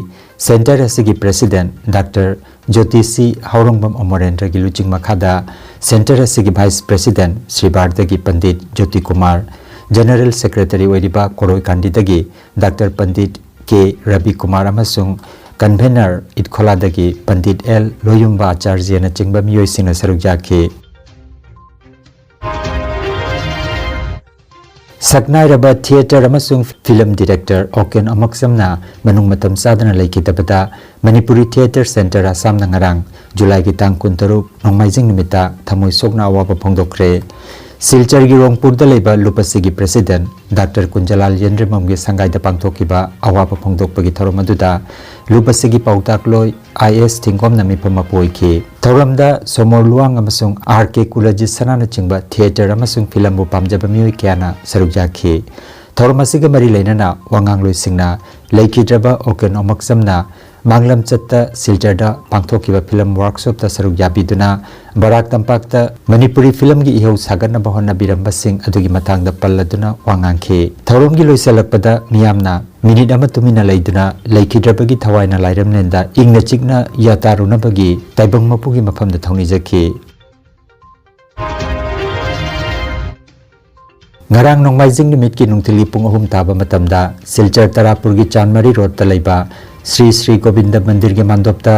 ꯁꯦꯟꯇꯔ ꯑꯁꯤꯒꯤ ꯄ꯭ꯔꯦꯁꯤꯗꯦꯟꯠ ꯗꯥꯛꯇꯔ ꯖ꯭ꯌꯣꯇꯤꯁꯤ ꯍꯥꯎꯔꯣꯡꯕꯝ ꯑꯃꯔꯦꯟꯗ꯭ꯔꯒꯤ ꯂꯨꯆꯤꯡ ꯃꯈꯥꯗ ꯁꯦꯟꯇꯔ ꯑꯁꯤꯒꯤ ꯚꯥꯏꯁ ꯄ꯭ꯔꯦꯁꯤꯗꯦꯟꯠ ꯁ꯭ꯔꯤꯕꯥꯔꯗꯒꯤ ꯄꯟꯗꯤꯠ ꯖ꯭ꯌꯣꯇꯤ ꯀꯨꯃꯥꯔ, ꯖꯦꯅꯔꯦꯜ ꯁꯦꯀ꯭ꯔꯦꯇꯔꯤ ꯑꯣꯏꯔꯤꯕ ꯀꯣꯔꯣꯏ ꯀꯥꯟꯗꯤꯗꯒꯤ ꯗꯥꯛꯇꯔ ꯄꯟꯗꯤꯠ ꯀꯦ ꯔꯕꯤ ꯀꯨꯃꯥꯔ ꯑꯃꯁꯨꯡ ꯀꯟꯚꯦꯅꯔ ꯏꯠꯈꯣꯂꯥꯗꯒꯤ ꯄꯟꯗꯤꯠ ꯑꯦꯜ ꯂꯣꯌꯨꯝꯕ ꯑꯆꯥꯔꯖ꯭ꯌꯅꯆꯤꯡꯕ ꯃꯤꯑꯣꯏꯁꯤꯡꯅ ꯁꯔꯨꯛ ꯌꯥꯈꯤ꯫ ꯁꯛꯅꯥꯏꯔꯕ ꯊꯤꯌꯦꯇꯔ ꯑꯃꯁꯨꯡ ꯐꯤꯂꯝ ꯗꯤꯔꯦꯛꯇꯔ ꯑꯣꯀꯦꯟ ꯑꯃꯛꯁꯝꯅ ꯃꯅꯨꯡ ꯃꯇꯝ ꯆꯥꯗꯅ ꯂꯩꯈꯤꯗꯕꯗ ꯃꯅꯤꯄꯨꯔꯤ ꯊꯤꯌꯦꯇꯔ ꯁꯦꯟꯇꯔ ꯑꯁꯥꯝꯅ ꯉꯔꯥꯡ ꯖꯨꯂꯥꯏꯒꯤ ꯇꯥꯡ ꯀꯨꯟꯇꯔꯨꯛ ꯅꯣꯡꯃꯥꯏꯖꯤꯡ ꯅꯨꯃꯤꯠꯇ ꯊꯃꯣꯏ ꯁꯣꯛꯅ ꯑꯋꯥꯕ ꯐꯣꯡꯗꯣꯛꯈ꯭ꯔꯦ꯫ ꯁꯤꯜꯆꯔꯒꯤ ꯔꯣꯡꯄꯨꯔꯗ ꯂꯩꯕ ꯂꯨꯄꯁꯤꯒꯤ president Doctor ꯀꯨꯟꯖꯂꯥꯜ ꯌꯦꯟꯗ꯭ꯔꯤꯃꯝꯒꯤ ꯁꯪꯒꯥꯏꯗ ꯄꯥꯡꯊꯣꯛꯈꯤꯕ ꯑꯋꯥꯕ ꯐꯣꯡꯗꯣꯛꯄꯒꯤ ꯊꯧꯔꯝ ꯑꯗꯨꯗ ꯂꯨꯄꯁꯤꯒꯤ ꯄꯥꯎꯇꯥꯛꯂꯣꯏ ꯑꯥꯏ ꯑꯦꯁ ꯊꯤꯡꯒꯣꯝꯅ ꯃꯤꯐꯝ ꯃꯄꯨ ꯑꯣꯏꯈꯤ꯫ ꯊꯧꯔꯝꯗ ꯁꯣꯃꯣꯔ ꯂꯨꯋꯥꯡ ꯑꯃꯁꯨꯡ ꯑꯥꯔ ꯀꯦ ꯀꯨꯂꯖꯤꯠ ꯁꯅꯥꯅꯆꯤꯡꯕ theatre ꯑꯃꯁꯨꯡ ꯐꯤꯂꯝꯕꯨ ꯄꯥꯝꯖꯕ ꯃꯤꯑꯣꯏ ꯀꯌꯥꯅ ꯁꯔꯨꯛ ꯌꯥꯈꯤ꯫ ꯊꯧꯔꯝ ꯑꯁꯤꯒ ꯃꯔꯤ ꯂꯩꯅꯅ ꯋꯥꯉꯥꯡꯂꯣꯏꯁꯤꯡꯅ ꯂꯩꯈꯤꯗ꯭ꯔꯕ ꯑꯣꯀꯦꯟ ꯑꯣꯃꯛꯆꯝꯅ ꯃꯥꯡꯂꯝꯆꯠꯇ ꯁꯤꯜꯆꯔꯗ ꯄꯥꯡꯊꯣꯛꯈꯤꯕ ꯐꯤꯂꯝ ꯋꯥꯔꯛꯁꯣꯞꯇ ꯁꯔꯨꯛ ꯌꯥꯕꯤꯗꯨꯅ ꯕꯔꯥꯛ ꯇꯝꯄꯥꯛꯇ ꯃꯅꯤꯄꯨꯔꯤ ꯐꯤꯂꯝꯒꯤ ꯏꯍꯧ ꯁꯥꯒꯠꯅꯕ ꯍꯣꯠꯅꯕꯤꯔꯝꯕꯁꯤꯡ ꯑꯗꯨꯒꯤ ꯃꯇꯥꯡꯗ ꯄꯜꯂꯗꯨꯅ ꯋꯥ ꯉꯥꯡꯈꯤ꯫ ꯊꯧꯔꯝꯒꯤ ꯂꯣꯏꯁꯤꯜꯂꯛꯄꯗ ꯃꯤꯌꯥꯝꯅ ꯃꯤꯅꯤꯠ ꯑꯃ ꯇꯨꯃꯤꯟꯅ ꯂꯩꯗꯨꯅ ꯂꯩꯈꯤꯗ꯭ꯔꯕꯒꯤ ꯊꯋꯥꯏꯅ ꯂꯥꯏꯔꯝꯂꯦꯟꯗ ꯏꯪꯅ ꯆꯤꯛꯅ ꯌꯥꯇꯥꯔꯨꯅꯕꯒꯤ ꯇꯥꯏꯕꯪ ꯃꯄꯨꯒꯤ ꯃꯐꯝꯗ ꯊꯧꯅꯤꯖꯈꯤ꯫ ꯉꯔꯥꯡ ꯅꯣꯡꯃꯥꯏꯖꯤꯡ ꯅꯨꯃꯤꯠꯀꯤ ꯅꯨꯡꯊꯤꯜꯒꯤ ꯄꯨꯡ ꯑꯍꯨꯝ ꯇꯥꯕ ꯃꯇꯝꯗ ꯁꯤꯜꯆꯔ ꯇꯔꯥꯄꯨꯔꯒꯤ ꯆꯥꯟꯃꯔꯤ ꯔꯣꯗꯇ ꯂꯩꯕ ꯁ꯭ꯔꯤ ꯁ꯭ꯔꯤ ꯒꯣꯕꯤꯟꯗ ꯃꯟꯗꯤꯔꯒꯤ ꯃꯥꯟꯗꯣꯞꯇ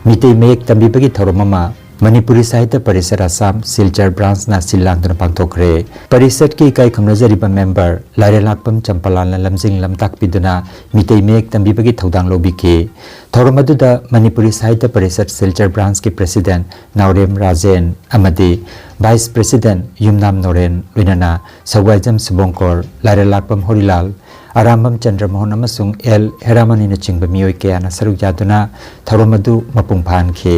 ꯃꯤꯇꯩ ꯃꯌꯦꯛ ꯇꯝꯕꯤꯕꯒꯤ ꯊꯧꯔꯝ ꯑꯃ ꯃꯅꯤꯄꯨꯔꯤ ꯁꯥꯍꯤꯇ꯭ꯌ ꯄꯔꯤꯁꯠ ꯑꯁꯥꯝ ꯁꯤꯜꯆꯔ branchꯅ ꯁꯤꯜ ꯂꯥꯡꯗꯨꯅ ꯄꯥꯡꯊꯣꯛꯈ꯭ꯔꯦ꯫ ꯄꯔꯤꯁꯠꯀꯤ ꯏꯀꯥꯏ ꯈꯨꯝꯅꯖꯔꯤꯕ member ꯂꯥꯏꯔꯦꯜꯂꯥꯛꯄꯝ ꯆꯝꯄꯂꯥꯜꯅ ꯂꯝꯖꯤꯡ ꯂꯝꯇꯥꯛꯄꯤꯗꯨꯅ ꯃꯤꯇꯩ ꯃꯌꯦꯛ ꯇꯝꯕꯤꯕꯒꯤ ꯊꯧꯗꯥꯡ ꯂꯧꯕꯤꯈꯤ꯫ ꯊꯧꯔꯝ ꯑꯗꯨꯗ ꯃꯅꯤꯄꯨꯔꯤ ꯁꯥꯍꯤꯇ꯭ꯌ ꯄꯔꯤꯁꯠ ꯁꯤꯜꯆꯔ branchꯀꯤ president ꯅꯥꯎꯔꯦꯝ ꯔꯥꯖꯦꯟ ꯑꯃꯗꯤ vice president ꯌꯨꯝꯅꯥꯝ ꯅꯣꯔꯦꯟ, ꯂꯣꯏꯅꯅ ꯁꯧꯒꯥꯏꯖꯝ ꯁꯨꯕꯣꯡꯀꯣꯔ, ꯂꯥꯏꯔꯦꯜꯂꯥꯛꯄꯝ ꯍꯣꯔꯤꯂꯥꯜ, ꯑꯔꯥꯝꯕꯝ ꯆꯟꯗ꯭ꯔꯃꯣꯍꯟ ꯑꯃꯁꯨꯡ ꯑꯦꯜ ꯍꯦꯔꯥꯃꯅꯤꯅꯆꯤꯡꯕ ꯃꯤꯑꯣꯏ ꯀꯌꯥꯅ ꯁꯔꯨꯛ ꯌꯥꯗꯨꯅ ꯊꯧꯔꯝ ꯑꯗꯨ ꯃꯄꯨꯡ ꯐꯥꯍꯟꯈꯤ꯫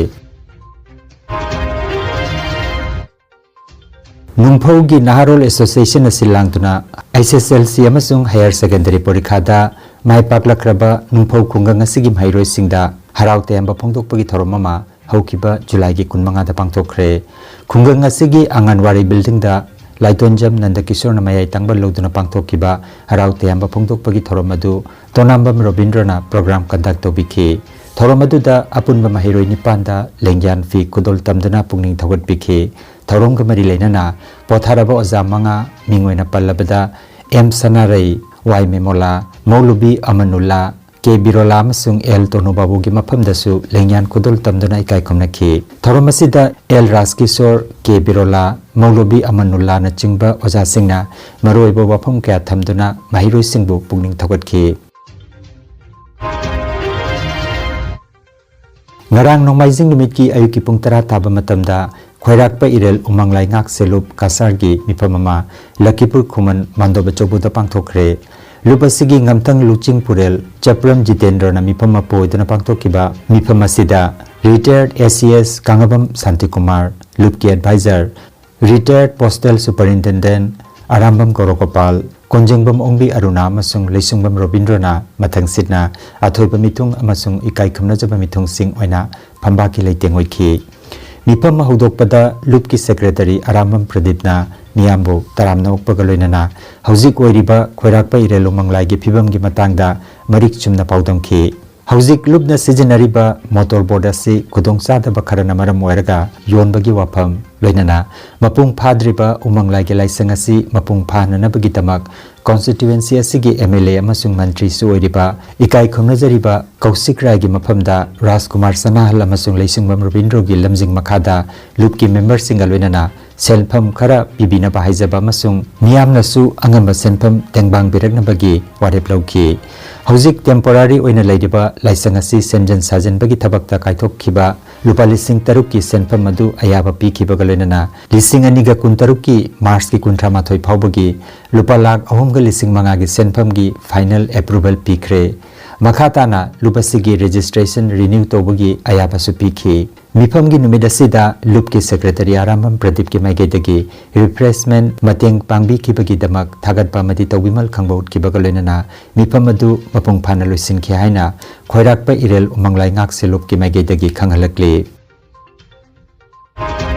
ꯅꯨꯡꯐꯧꯒꯤ ꯅꯍꯥꯔꯣꯜ Associationꯅ ꯁꯤꯜ ꯂꯥꯡꯗꯨꯅ H S L C ꯑꯃꯁꯨꯡ higher secondary ꯄꯔꯤꯈꯥꯗ ꯃꯥꯏ ꯄꯥꯛꯂꯛꯈ꯭ꯔꯕ ꯅꯨꯡꯐꯧ ꯈꯨꯡꯒꯪ ꯑꯁꯤꯒꯤ ꯃꯍꯩꯔꯣꯏꯁꯤꯡꯗ ꯍꯔꯥꯎ ꯇꯌꯥꯝꯕ ꯐꯣꯡꯗꯣꯛꯄꯒꯤ ꯊꯧꯔꯝ ꯑꯃ ꯍꯧꯈꯤꯕ ꯖꯨꯂꯥꯏꯒꯤ ꯀꯨꯟꯃꯉꯥꯗ ꯄꯥꯡꯊꯣꯛꯈ꯭ꯔꯦ꯫ ꯈꯨꯡꯒꯪ ꯑꯁꯤꯒꯤ ꯑꯉꯥꯟꯋꯥꯔꯤ buildingꯗ ꯂꯥꯏꯇꯣꯟꯖꯝ ꯅꯟꯗꯀꯤꯁꯣꯔꯅ ꯃꯌꯥꯏ ꯇꯪꯕ ꯂꯧꯗꯨꯅ ꯄꯥꯡꯊꯣꯛꯈꯤꯕ ꯍꯔꯥꯎ ꯇꯌꯥꯝꯕ ꯐꯣꯡꯗꯣꯛꯄꯒꯤ ꯊꯧꯔꯝ ꯑꯗꯨ ꯇꯣꯅꯥꯝꯕꯝ ꯔꯣꯕꯤꯟꯗ꯭ꯔꯅ program conduct ꯇꯧꯕꯤꯈꯤ꯫ ꯊꯧꯔꯝ ꯑꯗꯨꯗ ꯑꯄꯨꯟꯕ ꯃꯍꯩꯔꯣꯏ ꯅꯤꯄꯥꯟꯗ ꯂꯦꯡꯌꯥꯟ ꯐꯤ ꯈꯨꯗꯣꯜ ꯇꯝꯗꯨꯅ ꯄꯨꯛꯅꯤꯡ ꯊꯧꯒꯠꯄꯤꯈꯤ꯫ ꯊꯧꯔꯝꯒ ꯃꯔꯤ ꯂꯩꯅꯅ ꯄꯣꯊꯥꯔꯕ ꯑꯣꯖꯥ ꯃꯉꯥ, ꯃꯤꯡ ꯑꯣꯏꯅ ꯄꯜꯂꯕꯗ ꯑꯦꯝ ꯁꯅꯥꯔꯩ, ꯋꯥꯏ ꯃꯦꯃꯣꯂꯥ, ꯃꯧꯂꯨꯕꯤ ꯑꯃꯅꯨꯜꯂꯥ, ꯀꯦ ꯕꯤꯔꯣꯂꯥ ꯑꯃꯁꯨꯡ ꯑꯦꯜ ꯇꯣꯅꯨ ꯕꯥꯕꯨꯒꯤ ꯃꯐꯝꯗꯁꯨ ꯂꯦꯡꯌꯥꯟ ꯈꯨꯗꯣꯜ ꯇꯝꯗꯨꯅ ꯏꯀꯥꯏ ꯈꯨꯝꯅꯈꯤ꯫ ꯊꯧꯔꯝ ꯑꯁꯤꯗ ꯑꯦꯜ ꯔꯥꯖꯀꯤꯁꯣꯔ, ꯀꯦ ꯕꯤꯔꯣꯂꯥ, ꯃꯧꯂꯨꯕꯤ ꯑꯃꯅꯨꯜꯂꯥꯅꯆꯤꯡꯕ ꯑꯣꯖꯥꯁꯤꯡꯅ ꯃꯔꯨꯑꯣꯏꯕ ꯋꯥꯐꯝ ꯀꯌꯥ ꯊꯝꯗꯨꯅ ꯃꯍꯩꯔꯣꯏꯁꯤꯡꯕꯨ ꯄꯨꯛꯅꯤꯡ ꯊꯧꯒꯠꯈꯤ꯫ ꯉꯔꯥꯡ ꯅꯣꯡꯃꯥꯏꯖꯤꯡ ꯅꯨꯃꯤꯠꯀꯤ ꯑꯌꯨꯛꯀꯤ ꯄꯨꯡ ꯇꯔꯥ ꯇꯥꯕ ꯃꯇꯝꯗ ꯈꯣꯏꯔꯥꯛꯄ ꯏꯔꯦꯜ ꯎꯃꯪ ꯂꯥꯏꯉꯥꯛ ꯁꯦꯂꯨꯞ ꯀꯁꯥꯔꯒꯤ ꯃꯤꯐꯝ ꯑꯃ ꯂꯈꯤꯄꯨꯔ ꯈꯨꯃꯟ ꯃꯥꯟꯗꯣꯕ ꯆꯧꯕꯨꯗ ꯄꯥꯡꯊꯣꯛꯈ꯭ꯔꯦ꯫ ꯂꯨꯞ ꯑꯁꯤꯒꯤ ꯉꯝꯊꯪ ꯂꯨꯆꯤꯡ ꯄꯨꯔꯦꯜ ꯆꯄ꯭ꯔꯝ ꯖꯤꯇꯦꯟꯗ꯭ꯔꯅ ꯃꯤꯐꯝ ꯃꯄꯨ ꯑꯣꯏꯗꯨꯅ ꯄꯥꯡꯊꯣꯛꯈꯤꯕ ꯃꯤꯐꯝ ꯑꯁꯤꯗ ꯔꯤꯇꯥꯌꯔꯗ A C S Kangbam Shantikumar, ꯂꯨꯞꯀꯤ ꯑꯦꯗꯚꯥꯏꯖꯔ, ꯔꯤꯇꯥꯌꯔꯗ ꯄꯣꯁꯇꯦꯜ ꯁꯨꯄꯔꯤꯟꯇꯦꯟꯗꯦꯟꯠ ꯑꯔꯥꯝꯕꯝ ꯒꯧꯔꯣꯒꯣꯄꯥꯜ, ꯀꯣꯟꯖꯦꯡꯕꯝ ꯑꯣꯡꯕꯤ ꯑꯔꯨꯅꯥ ꯑꯃꯁꯨꯡ ꯂꯩꯁꯨꯡꯕꯝ ꯔꯣꯕꯤꯟꯗ꯭ꯔꯣꯅ ꯃꯊꯪꯁꯤꯠꯅ ꯑꯊꯣꯏꯕ ꯃꯤꯊꯨꯡ ꯑꯃꯁꯨꯡ ꯏꯀꯥꯏ ꯈꯨꯝꯅꯖꯕ ꯃꯤꯊꯨꯡꯁꯤꯡ ꯑꯣꯏꯅ ꯐꯝꯕꯥꯛꯀꯤ ꯂꯩꯇꯦꯡ ꯑꯣꯏꯈꯤ꯫ ꯃꯤꯐꯝ ꯍꯧꯗꯣꯛꯄꯗ ꯂꯨꯞꯀꯤ ꯁꯦꯀ꯭ꯔꯦꯇꯔꯤ ꯑꯔꯥꯝꯕꯝ ꯄ꯭ꯔꯗꯤꯞꯅ ꯃꯤꯌꯥꯝꯕꯨ ꯇꯔꯥꯝꯅ ꯑꯣꯛꯄꯒ ꯂꯣꯏꯅꯅ ꯍꯧꯖꯤꯛ ꯑꯣꯏꯔꯤꯕ ꯈꯣꯏꯔꯥꯛꯄ ꯏꯔꯦꯜ ꯎꯃꯪ ꯂꯥꯏꯒꯤ ꯐꯤꯕꯝꯒꯤ ꯃꯇꯥꯡꯗ ꯃꯔꯤꯛ ꯆꯨꯝꯅ ꯄꯥꯎꯗꯝꯈꯤ꯫ ꯍꯧꯖꯤꯛ ꯂꯨꯞꯅ ꯁꯤꯖꯤꯟꯅꯔꯤꯕ ꯃꯣꯇꯣꯔ ꯕꯣꯠ ꯑꯁꯤ ꯈꯨꯗꯣꯡꯆꯥꯗꯕ ꯈꯔꯅ ꯃꯔꯝ ꯑꯣꯏꯔꯒ ꯌꯣꯟꯕꯒꯤ ꯋꯥꯐꯝ, ꯂꯣꯏꯅꯅ ꯃꯄꯨꯡ ꯐꯥꯗ꯭ꯔꯤꯕ ꯎꯃꯪ ꯂꯥꯏꯒꯤ ꯂꯥꯏꯁꯪ ꯑꯁꯤ ꯃꯄꯨꯡ ꯐꯥꯍꯟꯅꯅꯕꯒꯤꯗꯃꯛ ꯀꯣꯟꯁꯇꯤꯇ꯭ꯋꯦꯟꯁꯤ ꯑꯁꯤꯒꯤ ꯑꯦꯝ ꯑꯦꯜ ꯑꯦ ꯑꯃꯁꯨꯡ ꯃꯟꯇ꯭ꯔꯤꯁꯨ ꯑꯣꯏꯔꯤꯕ ꯏꯀꯥꯏ ꯈꯨꯝꯅꯖꯔꯤꯕ ꯀꯧꯁꯤꯛ ꯔꯥꯏꯒꯤ ꯃꯐꯝꯗ ꯔꯥꯖꯀꯨꯃꯥꯔ ꯁꯅꯥꯍꯜ ꯑꯃꯁꯨꯡ ꯂꯩꯁꯤꯡꯕꯝ ꯔꯕꯤꯟꯗ꯭ꯔꯣꯒꯤ ꯂꯝꯖꯤꯡ ꯃꯈꯥꯗ ꯂꯨꯞꯀꯤ ꯃꯦꯝꯕꯔꯁꯤꯡꯒ ꯂꯣꯏꯅꯅ ꯁꯦꯟꯐꯝ ꯈꯔ ꯄꯤꯕꯤꯅꯕ ꯍꯥꯏꯖꯕ ꯑꯃꯁꯨꯡ ꯃꯤꯌꯥꯝꯅꯁꯨ ꯑꯉꯝꯕ ꯁꯦꯟꯐꯝ ꯇꯦꯡꯕꯥꯡꯕꯤꯔꯛꯅꯕꯒꯤ ꯋꯥꯔꯦꯞ ꯂꯧꯈꯤ꯫ ꯍꯧꯖꯤꯛ ꯇꯦꯝꯄꯣꯔꯥꯔꯤ ꯑꯣꯏꯅ ꯂꯩꯔꯤꯕ ꯂꯥꯏꯁꯪ ꯑꯁꯤ ꯁꯦꯝꯖꯤꯟ ꯁꯥꯖꯤꯟꯕꯒꯤ ꯊꯕꯛꯇ ꯀꯥꯏꯊꯣꯛꯈꯤꯕ ꯂꯨꯄꯥ ꯂꯤꯁꯤꯡ ꯇꯔꯨꯛꯀꯤ ꯁꯦꯟꯐꯝ ꯑꯗꯨ ꯑꯌꯥꯕ ꯄꯤꯈꯤꯕꯒ ꯂꯣꯏꯅꯅ ꯂꯤꯁꯤꯡ ꯑꯅꯤꯒ ꯀꯨꯟꯇꯔꯨꯛꯀꯤ ꯃꯥꯔꯆꯀꯤ ꯀꯨꯟꯊ꯭ꯔꯥ ꯃꯥꯊꯣꯏ ꯐꯥꯎꯕꯒꯤ ꯂꯨꯄꯥ ꯂꯥꯈ ꯑꯍꯨꯝꯒ ꯂꯤꯁꯤꯡ ꯃꯉꯥꯒꯤ ꯁꯦꯟꯐꯝꯒꯤ ꯐꯥꯏꯅꯦꯜ ꯑꯦꯄ꯭ꯔꯨꯚꯦꯜ ꯄꯤꯈ꯭ꯔꯦ꯫ ꯃꯈꯥ ꯇꯥꯅ ꯂꯨꯞ ꯑꯁꯤꯒꯤ ꯔꯦꯖꯤꯁꯇ꯭ꯔꯦꯁꯟ ꯔꯤꯅ꯭ꯌꯨ ꯇꯧꯕꯒꯤ ꯑꯌꯥꯕꯁꯨ ꯄꯤꯈꯤ꯫ ꯃꯤꯐꯝꯒꯤ ꯅꯨꯃꯤꯠ ꯑꯁꯤꯗ ꯂꯨꯞꯀꯤ ꯁꯦꯀ꯭ꯔꯦꯇꯔꯤ ꯑꯔꯥꯝꯕꯝ ꯄ꯭ꯔꯗꯤꯞꯀꯤ ꯃꯥꯏꯀꯩꯗꯒꯤ ꯔꯤꯐ꯭ꯔꯦꯁꯃꯦꯟ ꯃꯇꯦꯡ ꯄꯥꯡꯕꯤꯈꯤꯕꯒꯤ ꯗꯃꯛ ꯊꯥꯒꯠꯄ ꯑꯃꯗꯤ ꯇꯧꯕꯤꯃꯜ ꯈꯪꯕ ꯎꯠꯈꯤꯕꯒ ꯂꯣꯏꯅꯅ ꯃꯤꯐꯝ ꯑꯗꯨ ꯃꯄꯨꯡ ꯐꯥꯅ ꯂꯣꯏꯁꯤꯟꯈꯤ ꯍꯥꯏꯅ ꯈꯣꯏꯔꯥꯛꯄ ꯏꯔꯦꯜ ꯎꯃꯪ ꯂꯥꯏꯉꯥꯛꯁꯦ ꯂꯨꯞꯀꯤ ꯃꯥꯏꯀꯩꯗꯒꯤ ꯈꯪꯍꯜꯂꯛꯂꯤ꯫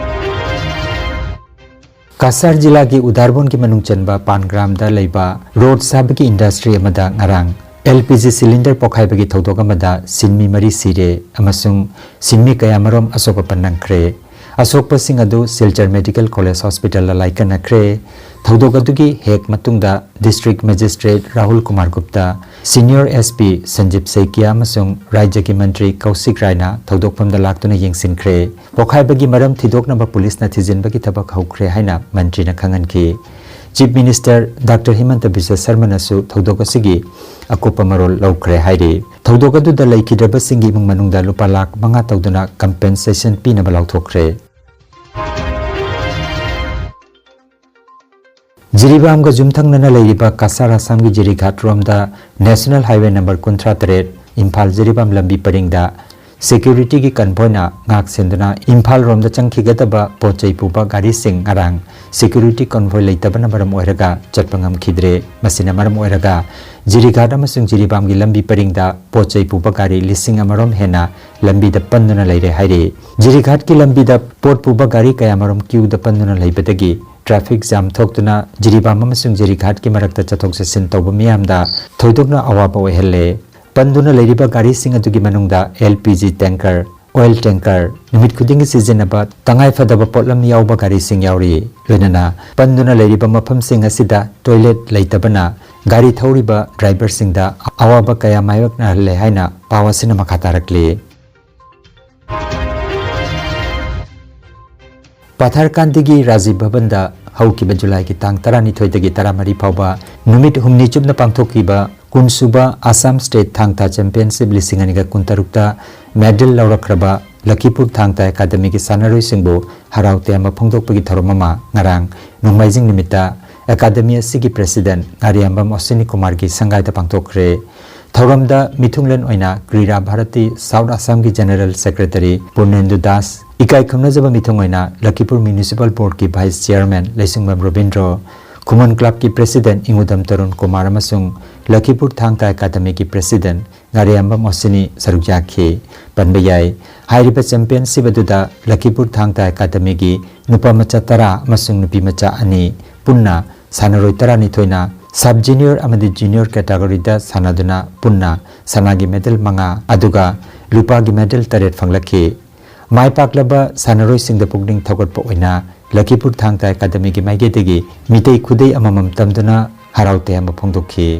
ꯀꯁꯥꯔ ꯖꯤꯂꯥꯒꯤ ꯎꯗꯥꯔꯕꯣꯟꯒꯤ ꯃꯅꯨꯡ ꯆꯟꯕ ꯄꯥꯟꯒ꯭ꯔꯥꯝꯗ ꯂꯩꯕ ꯔꯣꯗ ꯁꯥꯕꯒꯤ ꯏꯟꯗꯁꯇ꯭ꯔꯤ ꯑꯃꯗ ꯉꯔꯥꯡ ꯑꯦꯜ ꯄꯤ ꯖꯤ ꯁꯤꯂꯤꯟꯗꯔ ꯄꯣꯈꯥꯏꯕꯒꯤ ꯊꯧꯗꯣꯛ ꯑꯃꯗ ꯁꯤꯟꯃꯤ ꯃꯔꯤ ꯁꯤꯔꯦ ꯑꯃꯁꯨꯡ ꯁꯤꯟꯃꯤ ꯀꯌꯥꯃꯔꯣꯝ ꯑꯁꯣꯛ ꯑꯄꯟ ꯅꯪꯈ꯭ꯔꯦ꯫ ꯑꯁꯣꯛꯄꯁꯤꯡ ꯑꯗꯨ ꯁꯤꯜꯆꯔ ꯃꯦꯗꯤꯀꯦꯜ ꯀꯣꯂꯦꯖ ꯍꯣꯁꯄꯤꯇꯥꯜꯗ ꯂꯥꯏꯀꯠꯅꯈ꯭ꯔꯦ꯫ ꯊꯧꯗꯣꯛ ꯑꯗꯨꯒꯤ ꯍꯦꯛ ꯃꯇꯨꯡꯗ district magistrate Rahul Kumar Gupta, senior S P Sanjeev Saikia ꯑꯃꯁꯨꯡ ꯔꯥꯖ꯭ꯌꯒꯤ ꯃꯟꯇ꯭ꯔꯤ ꯀꯧꯁꯤꯛ ꯔꯥꯏꯅ ꯊꯧꯗꯣꯛꯐꯝꯗ ꯂꯥꯛꯇꯨꯅ ꯌꯦꯡꯁꯤꯟꯈ꯭ꯔꯦ꯫ ꯄꯣꯈꯥꯏꯕꯒꯤ ꯃꯔꯝ ꯊꯤꯗꯣꯛꯅꯕ ꯄꯨꯂꯤꯁꯅ ꯊꯤꯖꯤꯟꯕꯒꯤ ꯊꯕꯛ ꯍꯧꯈ꯭ꯔꯦ ꯍꯥꯏꯅ ꯃꯟꯇ꯭ꯔꯤꯅ ꯈꯪꯍꯟꯈꯤ꯫ ꯆꯤꯐ ꯃꯤꯅꯤꯁꯇꯔ ꯗꯥꯛꯇꯔ ꯍꯤꯃꯟꯇ ꯕꯤꯁ꯭ꯋ ꯁꯔꯃꯅꯁꯨ ꯊꯧꯗꯣꯛ ꯑꯁꯤꯒꯤ ꯑꯀꯨꯞꯄ ꯃꯔꯣꯜ ꯂꯧꯈ꯭ꯔꯦ ꯍꯥꯏꯔꯤ꯫ ꯊꯧꯗꯣꯛ ꯑꯗꯨꯗ ꯂꯩꯈꯤꯗ꯭ꯔꯕꯁꯤꯡꯒꯤ ꯏꯃꯨꯡ ꯃꯅꯨꯡꯗ ꯂꯨꯄꯥ ꯂꯥꯈ ꯃꯉꯥ ꯇꯧꯗꯨꯅ ꯀꯝꯄꯦꯟꯁꯦꯁꯟ ꯄꯤꯅꯕ ꯂꯥꯎꯊꯣꯛꯈ꯭ꯔꯦ꯫ ꯖꯤꯔꯤꯕꯥꯝꯒ ꯌꯨꯝꯊꯪꯅꯅ ꯂꯩꯔꯤꯕ ꯀꯁꯥꯔ ꯑꯁꯥꯝꯒꯤ ꯖꯤꯔꯤꯘꯥꯠ ꯔꯣꯝꯗ National Highway number ꯀꯨꯟꯊ꯭ꯔꯥ ꯇꯔꯦꯠ ꯏꯝꯐꯥꯜ ꯖꯤꯔꯤꯕꯥꯝ ꯂꯝꯕꯤ ꯄꯔꯤꯡꯗ security ꯒꯤ convoy ꯅ ꯉꯥꯛ ꯁꯦꯟꯗꯨꯅ ꯏꯝꯐꯥꯜ ꯔꯣꯝꯗ ꯆꯪꯈꯤꯒꯗꯕ ꯄꯣꯠ ꯆꯩ ꯄꯨꯕ ꯒꯥꯔꯤꯁꯤꯡ ꯉꯔꯥꯡ security convoy ꯂꯩꯇꯕꯅ ꯃꯔꯝ ꯑꯣꯏꯔꯒ ꯆꯠꯄ ꯉꯝꯈꯤꯗ꯭ꯔꯦ꯫ ꯃꯁꯤꯅ ꯃꯔꯝ ꯑꯣꯏꯔꯒ ꯖꯤꯔꯤꯘꯥꯠ ꯑꯃꯁꯨꯡ ꯖꯤꯔꯤꯕꯥꯝꯒꯤ ꯂꯝꯕꯤ ꯄꯔꯤꯡꯗ ꯄꯣꯠ ꯆꯩ ꯄꯨꯕ ꯒꯥꯔꯤ ꯂꯤꯁꯤꯡ ꯑꯃꯔꯣꯝ ꯍꯦꯟꯅ ꯂꯝꯕꯤꯗ ꯄꯟꯗꯨꯅ ꯂꯩꯔꯦ ꯍꯥꯏꯔꯤ꯫ ꯖꯤꯔꯤꯘꯥꯠꯀꯤ ꯂꯝꯕꯤꯗ ꯄꯣꯠ ꯄꯨꯕ ꯒꯥꯔꯤ ꯀꯌꯥꯃꯔꯨꯝ queue ꯗ ꯄꯟꯗꯨꯅ ꯂꯩꯕꯗꯒꯤ traffic jam ꯊꯣꯛꯇꯨꯅ ꯖꯤꯔꯤꯕꯥꯝ ꯑꯃꯁꯨꯡ ꯖꯤꯔꯤꯘꯥꯠꯀꯤ ꯃꯔꯛꯇ ꯆꯠꯊꯣꯛ ꯆꯠꯁꯤꯟ ꯇꯧꯕ ꯃꯤꯌꯥꯝꯗ ꯊꯣꯏꯗꯣꯛꯅ ꯑꯋꯥꯕ ꯑꯣꯏꯍꯜꯂꯦ꯫ ꯄꯟꯗꯨꯅ ꯂꯩꯔꯤꯕ ꯒꯥꯔꯤꯁꯤꯡ ꯑꯗꯨꯒꯤ ꯃꯅꯨꯡꯗ L P G tanker, oil tanker, ꯅꯨꯃꯤꯠ ꯈꯨꯗꯤꯡꯒꯤ ꯁꯤꯖꯤꯟꯅꯕ ꯇꯉꯥꯏ ꯐꯗꯕ ꯄꯣꯠꯂꯝ ꯌꯥꯎꯕ ꯒꯥꯔꯤꯁꯤꯡ ꯌꯥꯎꯔꯤ꯫ ꯂꯣꯏꯅꯅ ꯄꯟꯗꯨꯅ ꯂꯩꯔꯤꯕ ꯃꯐꯝꯁꯤꯡ ꯑꯁꯤꯗ toilet ꯂꯩꯇꯕꯅ ꯒꯥꯔꯤ ꯊꯧꯔꯤꯕ driver ꯁꯤꯡꯗ ꯑꯋꯥꯕ ꯀꯌꯥ ꯃꯥꯌꯣꯛꯅꯍꯜꯂꯦ ꯍꯥꯏꯅ ꯄꯥꯎ ꯑꯁꯤꯅ ꯃꯈꯥ ꯇꯥꯔꯛꯂꯤ꯫ ꯄꯥꯊꯔꯀꯥꯟꯗꯒꯤ ꯔꯥꯖꯤꯕ ꯚꯕꯟꯗ ꯍꯧꯈꯤꯕ ꯖꯨꯂꯥꯏꯒꯤ ꯇꯥꯡ ꯇꯔꯥꯅꯤꯊꯣꯏꯗꯒꯤ ꯇꯔꯥꯃꯔꯤ ꯐꯥꯎꯕ ꯅꯨꯃꯤꯠ ꯍꯨꯝꯅꯤ ꯆꯨꯞꯅ ꯄꯥꯡꯊꯣꯛꯈꯤꯕ ꯀꯨꯟꯁꯨꯕ ꯑꯁꯥꯝ ꯁ꯭ꯇꯦꯠ ꯊꯥꯡ ꯇꯥ ꯆꯦꯝꯄꯤꯌꯟꯁꯤꯞ ꯂꯤꯁꯤꯡ ꯑꯅꯤꯒ ꯀꯨꯟꯇꯔꯨꯛꯇ ꯃꯦꯗꯜ ꯂꯧꯔꯛꯈ꯭ꯔꯕ ꯂꯈꯤꯄꯨꯔ ꯊꯥꯡ ꯇꯥ ꯑꯦꯀꯥꯗꯃꯤꯒꯤ ꯁꯥꯟꯅꯔꯣꯏꯁꯤꯡꯕꯨ ꯍꯔꯥꯎ ꯇꯌꯥꯝꯕ ꯐꯣꯡꯗꯣꯛꯄꯒꯤ ꯊꯧꯔꯝ ꯑꯃ ꯉꯔꯥꯡ ꯅꯣꯡꯃꯥꯏꯖꯤꯡ ꯅꯨꯃꯤꯠꯇ ꯑꯦꯀꯥꯗꯃꯤ ꯑꯁꯤꯒꯤ ꯄ꯭ꯔꯦꯁꯤꯗꯦꯟꯠ ꯉꯥꯔꯤꯌꯥꯝꯕꯝ ꯑꯣꯁꯤꯅꯤ ꯀꯨꯃꯥꯔꯒꯤ ꯁꯪꯒꯥꯏꯗ ꯄꯥꯡꯊꯣꯛꯈ꯭ꯔꯦ꯫ ꯊꯧꯔꯝꯗ ꯃꯤꯊꯨꯡꯂꯦꯟ ꯑꯣꯏꯅ ꯀ꯭ꯔꯤꯔꯥ ꯚꯥꯔꯇꯤ ꯁꯥꯎꯠ ꯑꯁꯥꯝꯒꯤ ꯖꯦꯅꯔꯦꯜ ꯁꯦꯀ꯭ꯔꯦꯇꯔꯤ ꯄꯨꯔꯅꯦꯟꯗꯨ ꯗꯥꯁ, ꯏꯀꯥꯏ ꯈꯨꯝꯅꯖꯕ ꯃꯤꯊꯨꯡ ꯑꯣꯏꯅ ꯂꯈꯤꯄꯨꯔ ꯃ꯭ꯌꯨꯅꯤꯁꯤꯄꯥꯜ ꯕꯣꯔꯗꯀꯤ ꯚꯥꯏꯁ ꯆꯤꯌꯥꯔꯃꯦꯟ ꯂꯩꯁꯤꯡꯕꯝ ꯔꯣꯕꯤꯟꯗ꯭ꯔꯣ, ꯈꯨꯃꯟ ꯀ꯭ꯂꯕꯀꯤ ꯄ꯭ꯔꯦꯁꯤꯗꯦꯟꯠ ꯏꯉꯨꯗꯝ ꯇꯔꯨꯟ ꯀꯨꯃꯥꯔ ꯑꯃꯁꯨꯡ ꯂꯈꯤꯄꯨꯔ ꯊꯥꯡ ꯇꯥ ꯑꯦꯀꯥꯗꯃꯤꯒꯤ ꯄ꯭ꯔꯦꯁꯤꯗꯦꯟꯠ ꯉꯥꯔꯤꯌꯥꯝꯕꯝ ꯑꯣꯁꯤꯅꯤ ꯁꯔꯨꯛ ꯌꯥꯈꯤ꯫ ꯄꯟꯕ ꯌꯥꯏ, ꯍꯥꯏꯔꯤꯕ ꯆꯦꯝꯄꯤꯌꯟꯁꯤꯞ ꯑꯗꯨꯗ ꯂꯈꯤꯄꯨꯔ ꯊꯥꯡ ꯇꯥ ꯑꯦꯀꯥꯗꯃꯤꯒꯤ ꯅꯨꯄꯥ ꯃꯆꯥ ꯇꯔꯥ ꯑꯃꯁꯨꯡ ꯅꯨꯄꯤ ꯃꯆꯥ ꯑꯅꯤ ꯄꯨꯟꯅ ꯁꯥꯟꯅꯔꯣꯏ ꯇꯔꯥꯅꯤꯊꯣꯏꯅ sub junior ꯑꯃꯗꯤ junior category ꯗ ꯁꯥꯟꯅꯗꯨꯅ ꯄꯨꯟꯅ ꯁꯅꯥꯒꯤ ꯃꯦꯗꯜ ꯃꯉꯥ ꯑꯗꯨꯒ ꯂꯨꯄꯥꯒꯤ ꯃꯦꯗꯜ ꯇꯔꯦꯠ ꯐꯪꯂꯛꯈꯤ꯫ ꯃꯥꯏ ꯄꯥꯛꯂꯕ ꯁꯥꯟꯅꯔꯣꯏꯁꯤꯡꯗ ꯄꯨꯛꯅꯤꯡ ꯊꯧꯒꯠꯄ ꯑꯣꯏꯅ ꯂꯈꯤꯄꯨꯔ ꯊꯥꯡ ꯇꯥ ꯑꯦꯀꯥꯗꯃꯤꯒꯤ ꯃꯥꯏꯀꯩꯗꯒꯤ ꯃꯤꯇꯩ ꯈꯨꯗꯩ ꯑꯃꯃꯝ ꯇꯝꯗꯨꯅ ꯍꯔꯥꯎ ꯇꯌꯥꯝꯕ ꯐꯣꯡꯗꯣꯛꯈꯤ꯫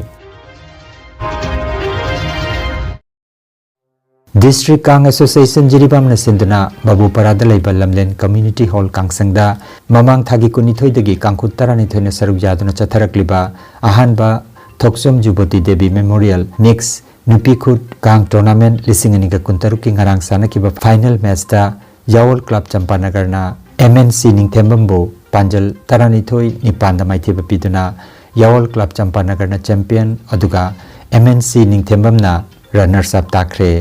District Kang Association ꯖꯤꯔꯤꯕꯥꯝꯅ ꯁꯤꯟꯗꯨꯅ ꯕꯥꯕꯨꯄꯥꯔꯥꯗ ꯂꯩꯕ ꯂꯝꯂꯦꯟ Community Hall ꯀꯥꯡꯁꯪꯗ ꯃꯃꯥꯡ ꯊꯥꯒꯤ ꯀꯨꯟꯅꯤꯊꯣꯏꯗꯒꯤ ꯀꯥꯡꯈꯨ ꯇꯔꯥꯅꯤꯊꯣꯏꯅ ꯁꯔꯨꯛ ꯌꯥꯗꯨꯅ ꯆꯠꯊꯔꯛꯂꯤꯕ ꯑꯍꯥꯟꯕ ꯊꯣꯛꯆꯣꯝ ꯖꯨꯕꯣꯇꯤ ꯗꯦꯕꯤ Memorial Mix ꯅꯨꯄꯤ ꯈꯨꯠ ꯀꯥꯡ Tournament ꯂꯤꯁꯤꯡ ꯑꯅꯤꯒ ꯀꯨꯟꯇꯔꯨꯛꯀꯤ ꯉꯔꯥꯡ ꯁꯥꯟꯅꯈꯤꯕ final match ꯇ ꯌꯥꯋꯜ Club ꯆꯝꯄꯥꯅꯒꯔꯅ M N C ꯅꯤꯡꯊꯦꯝꯕꯝꯕꯨ ꯄꯥꯟꯖꯜ ꯇꯔꯥꯅꯤꯊꯣꯏ ꯅꯤꯄꯥꯟꯗ ꯃꯥꯏꯊꯤꯕ ꯄꯤꯗꯨꯅ ꯌꯥꯋꯜ ꯀ꯭ꯂꯕ ꯆꯝꯄꯥꯅꯒꯔꯅ ꯆꯦꯝꯄꯤꯌꯟ, ꯑꯗꯨꯒ ꯑꯦꯝ ꯑꯦꯟ ꯁꯤ ꯅꯤꯡꯊꯦꯝꯕꯝꯅ ꯔꯟꯅꯔꯁ ꯑꯞ ꯇꯥꯈ꯭ꯔꯦ꯫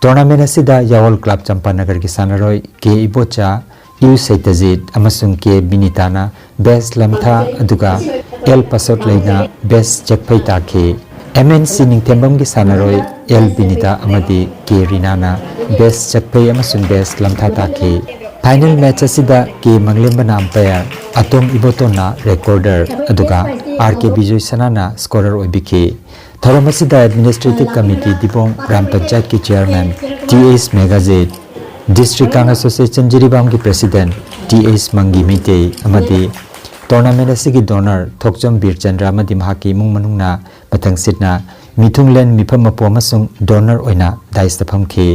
ꯇꯣꯔꯅꯥꯃꯦꯟ ꯑꯁꯤꯗ ꯌꯥꯋꯜ ꯀ꯭ꯂꯕ ꯆꯝꯄꯥꯅꯒꯔꯒꯤ ꯁꯥꯟꯅꯔꯣꯏ ꯀꯦ ꯏꯕꯣꯆꯥ, ꯌꯨ ꯁꯩꯇꯖꯤꯠ ꯑꯃꯁꯨꯡ ꯀꯦ ꯕꯤꯅꯤꯇꯥꯅ ꯕꯦꯁ ꯂꯝꯊꯥ, ꯑꯗꯨꯒ ꯑꯦꯜ ꯄꯁꯣꯠꯂꯩꯅ ꯕꯦꯁ ꯆꯦꯛꯐꯩ ꯇꯥꯈꯤ꯫ ꯑꯦꯝ ꯑꯦꯟ ꯁꯤ ꯅꯤꯡꯊꯦꯝꯕꯝꯒꯤ ꯁꯥꯟꯅꯔꯣꯏ ꯑꯦꯜ ꯕꯤꯅꯤꯇꯥ ꯑꯃꯗꯤ ꯀꯦ ꯔꯤꯅꯥꯅ ꯕꯦꯁ ꯆꯦꯛꯐꯩ ꯑꯃꯁꯨꯡ ꯕꯦꯁ ꯂꯝꯊꯥ ꯇꯥꯈꯤ꯫ ꯐꯥꯏꯅꯦꯜ ꯃꯦꯆ ꯑꯁꯤꯗ ꯀꯦ ꯃꯪꯂꯦꯝꯕꯅ ꯑꯝꯄꯥꯌꯔ, ꯑꯇꯣꯝ ꯏꯕꯣꯇꯣꯟꯅ ꯔꯦꯀꯣꯔꯗꯔ, ꯑꯗꯨꯒ ꯑꯥꯔ ꯀꯦ ꯕꯤꯖꯣꯏ ꯁꯅꯥꯅ ꯁ꯭ꯀꯣꯔꯔ ꯑꯣꯏꯕꯤꯈꯤ꯫ ꯊꯧꯔꯝ ꯑꯁꯤꯗ ꯑꯦꯗꯃꯤꯅꯤꯁꯇ꯭ꯔꯦꯇꯤꯚ ꯀꯃꯤꯇꯤ ꯗꯤꯕꯣꯡ ꯒ꯭ꯔꯥꯝ ꯄꯟꯆꯥꯌꯠꯀꯤ ꯆꯤꯌꯔꯃꯦꯟ ꯇꯤ ꯑꯦꯁ ꯃꯦꯘꯥꯖꯤꯠ, ꯗꯤꯁꯇ꯭ꯔꯤꯛ ꯀꯥꯡ ꯑꯦꯁꯣꯁꯤꯌꯦꯁꯟ ꯖꯤꯔꯤꯕꯥꯝꯒꯤ ꯄ꯭ꯔꯦꯁꯤꯗꯦꯟꯠ ꯇꯤ ꯑꯦꯁ ꯃꯪꯒꯤ ꯃꯩꯇꯩ ꯑꯃꯗꯤ ꯇꯣꯔꯅꯥꯃꯦꯟ ꯑꯁꯤꯒꯤ ꯗꯣꯅꯔ ꯊꯣꯛꯆꯝ ꯕꯤꯔꯆꯟꯗ꯭ꯔ ꯑꯃꯗꯤ ꯃꯍꯥꯛꯀꯤ ꯏꯃꯨꯡ ꯃꯅꯨꯡꯅ ꯃꯊꯪꯁꯤꯠꯅ ꯃꯤꯊꯨꯡꯂꯦꯟ, ꯃꯤꯐꯝ ꯃꯄꯨ ꯑꯃꯁꯨꯡ ꯗꯣꯅꯔ ꯑꯣꯏꯅ ꯗꯥꯏꯁꯇ ꯐꯝꯈꯤ꯫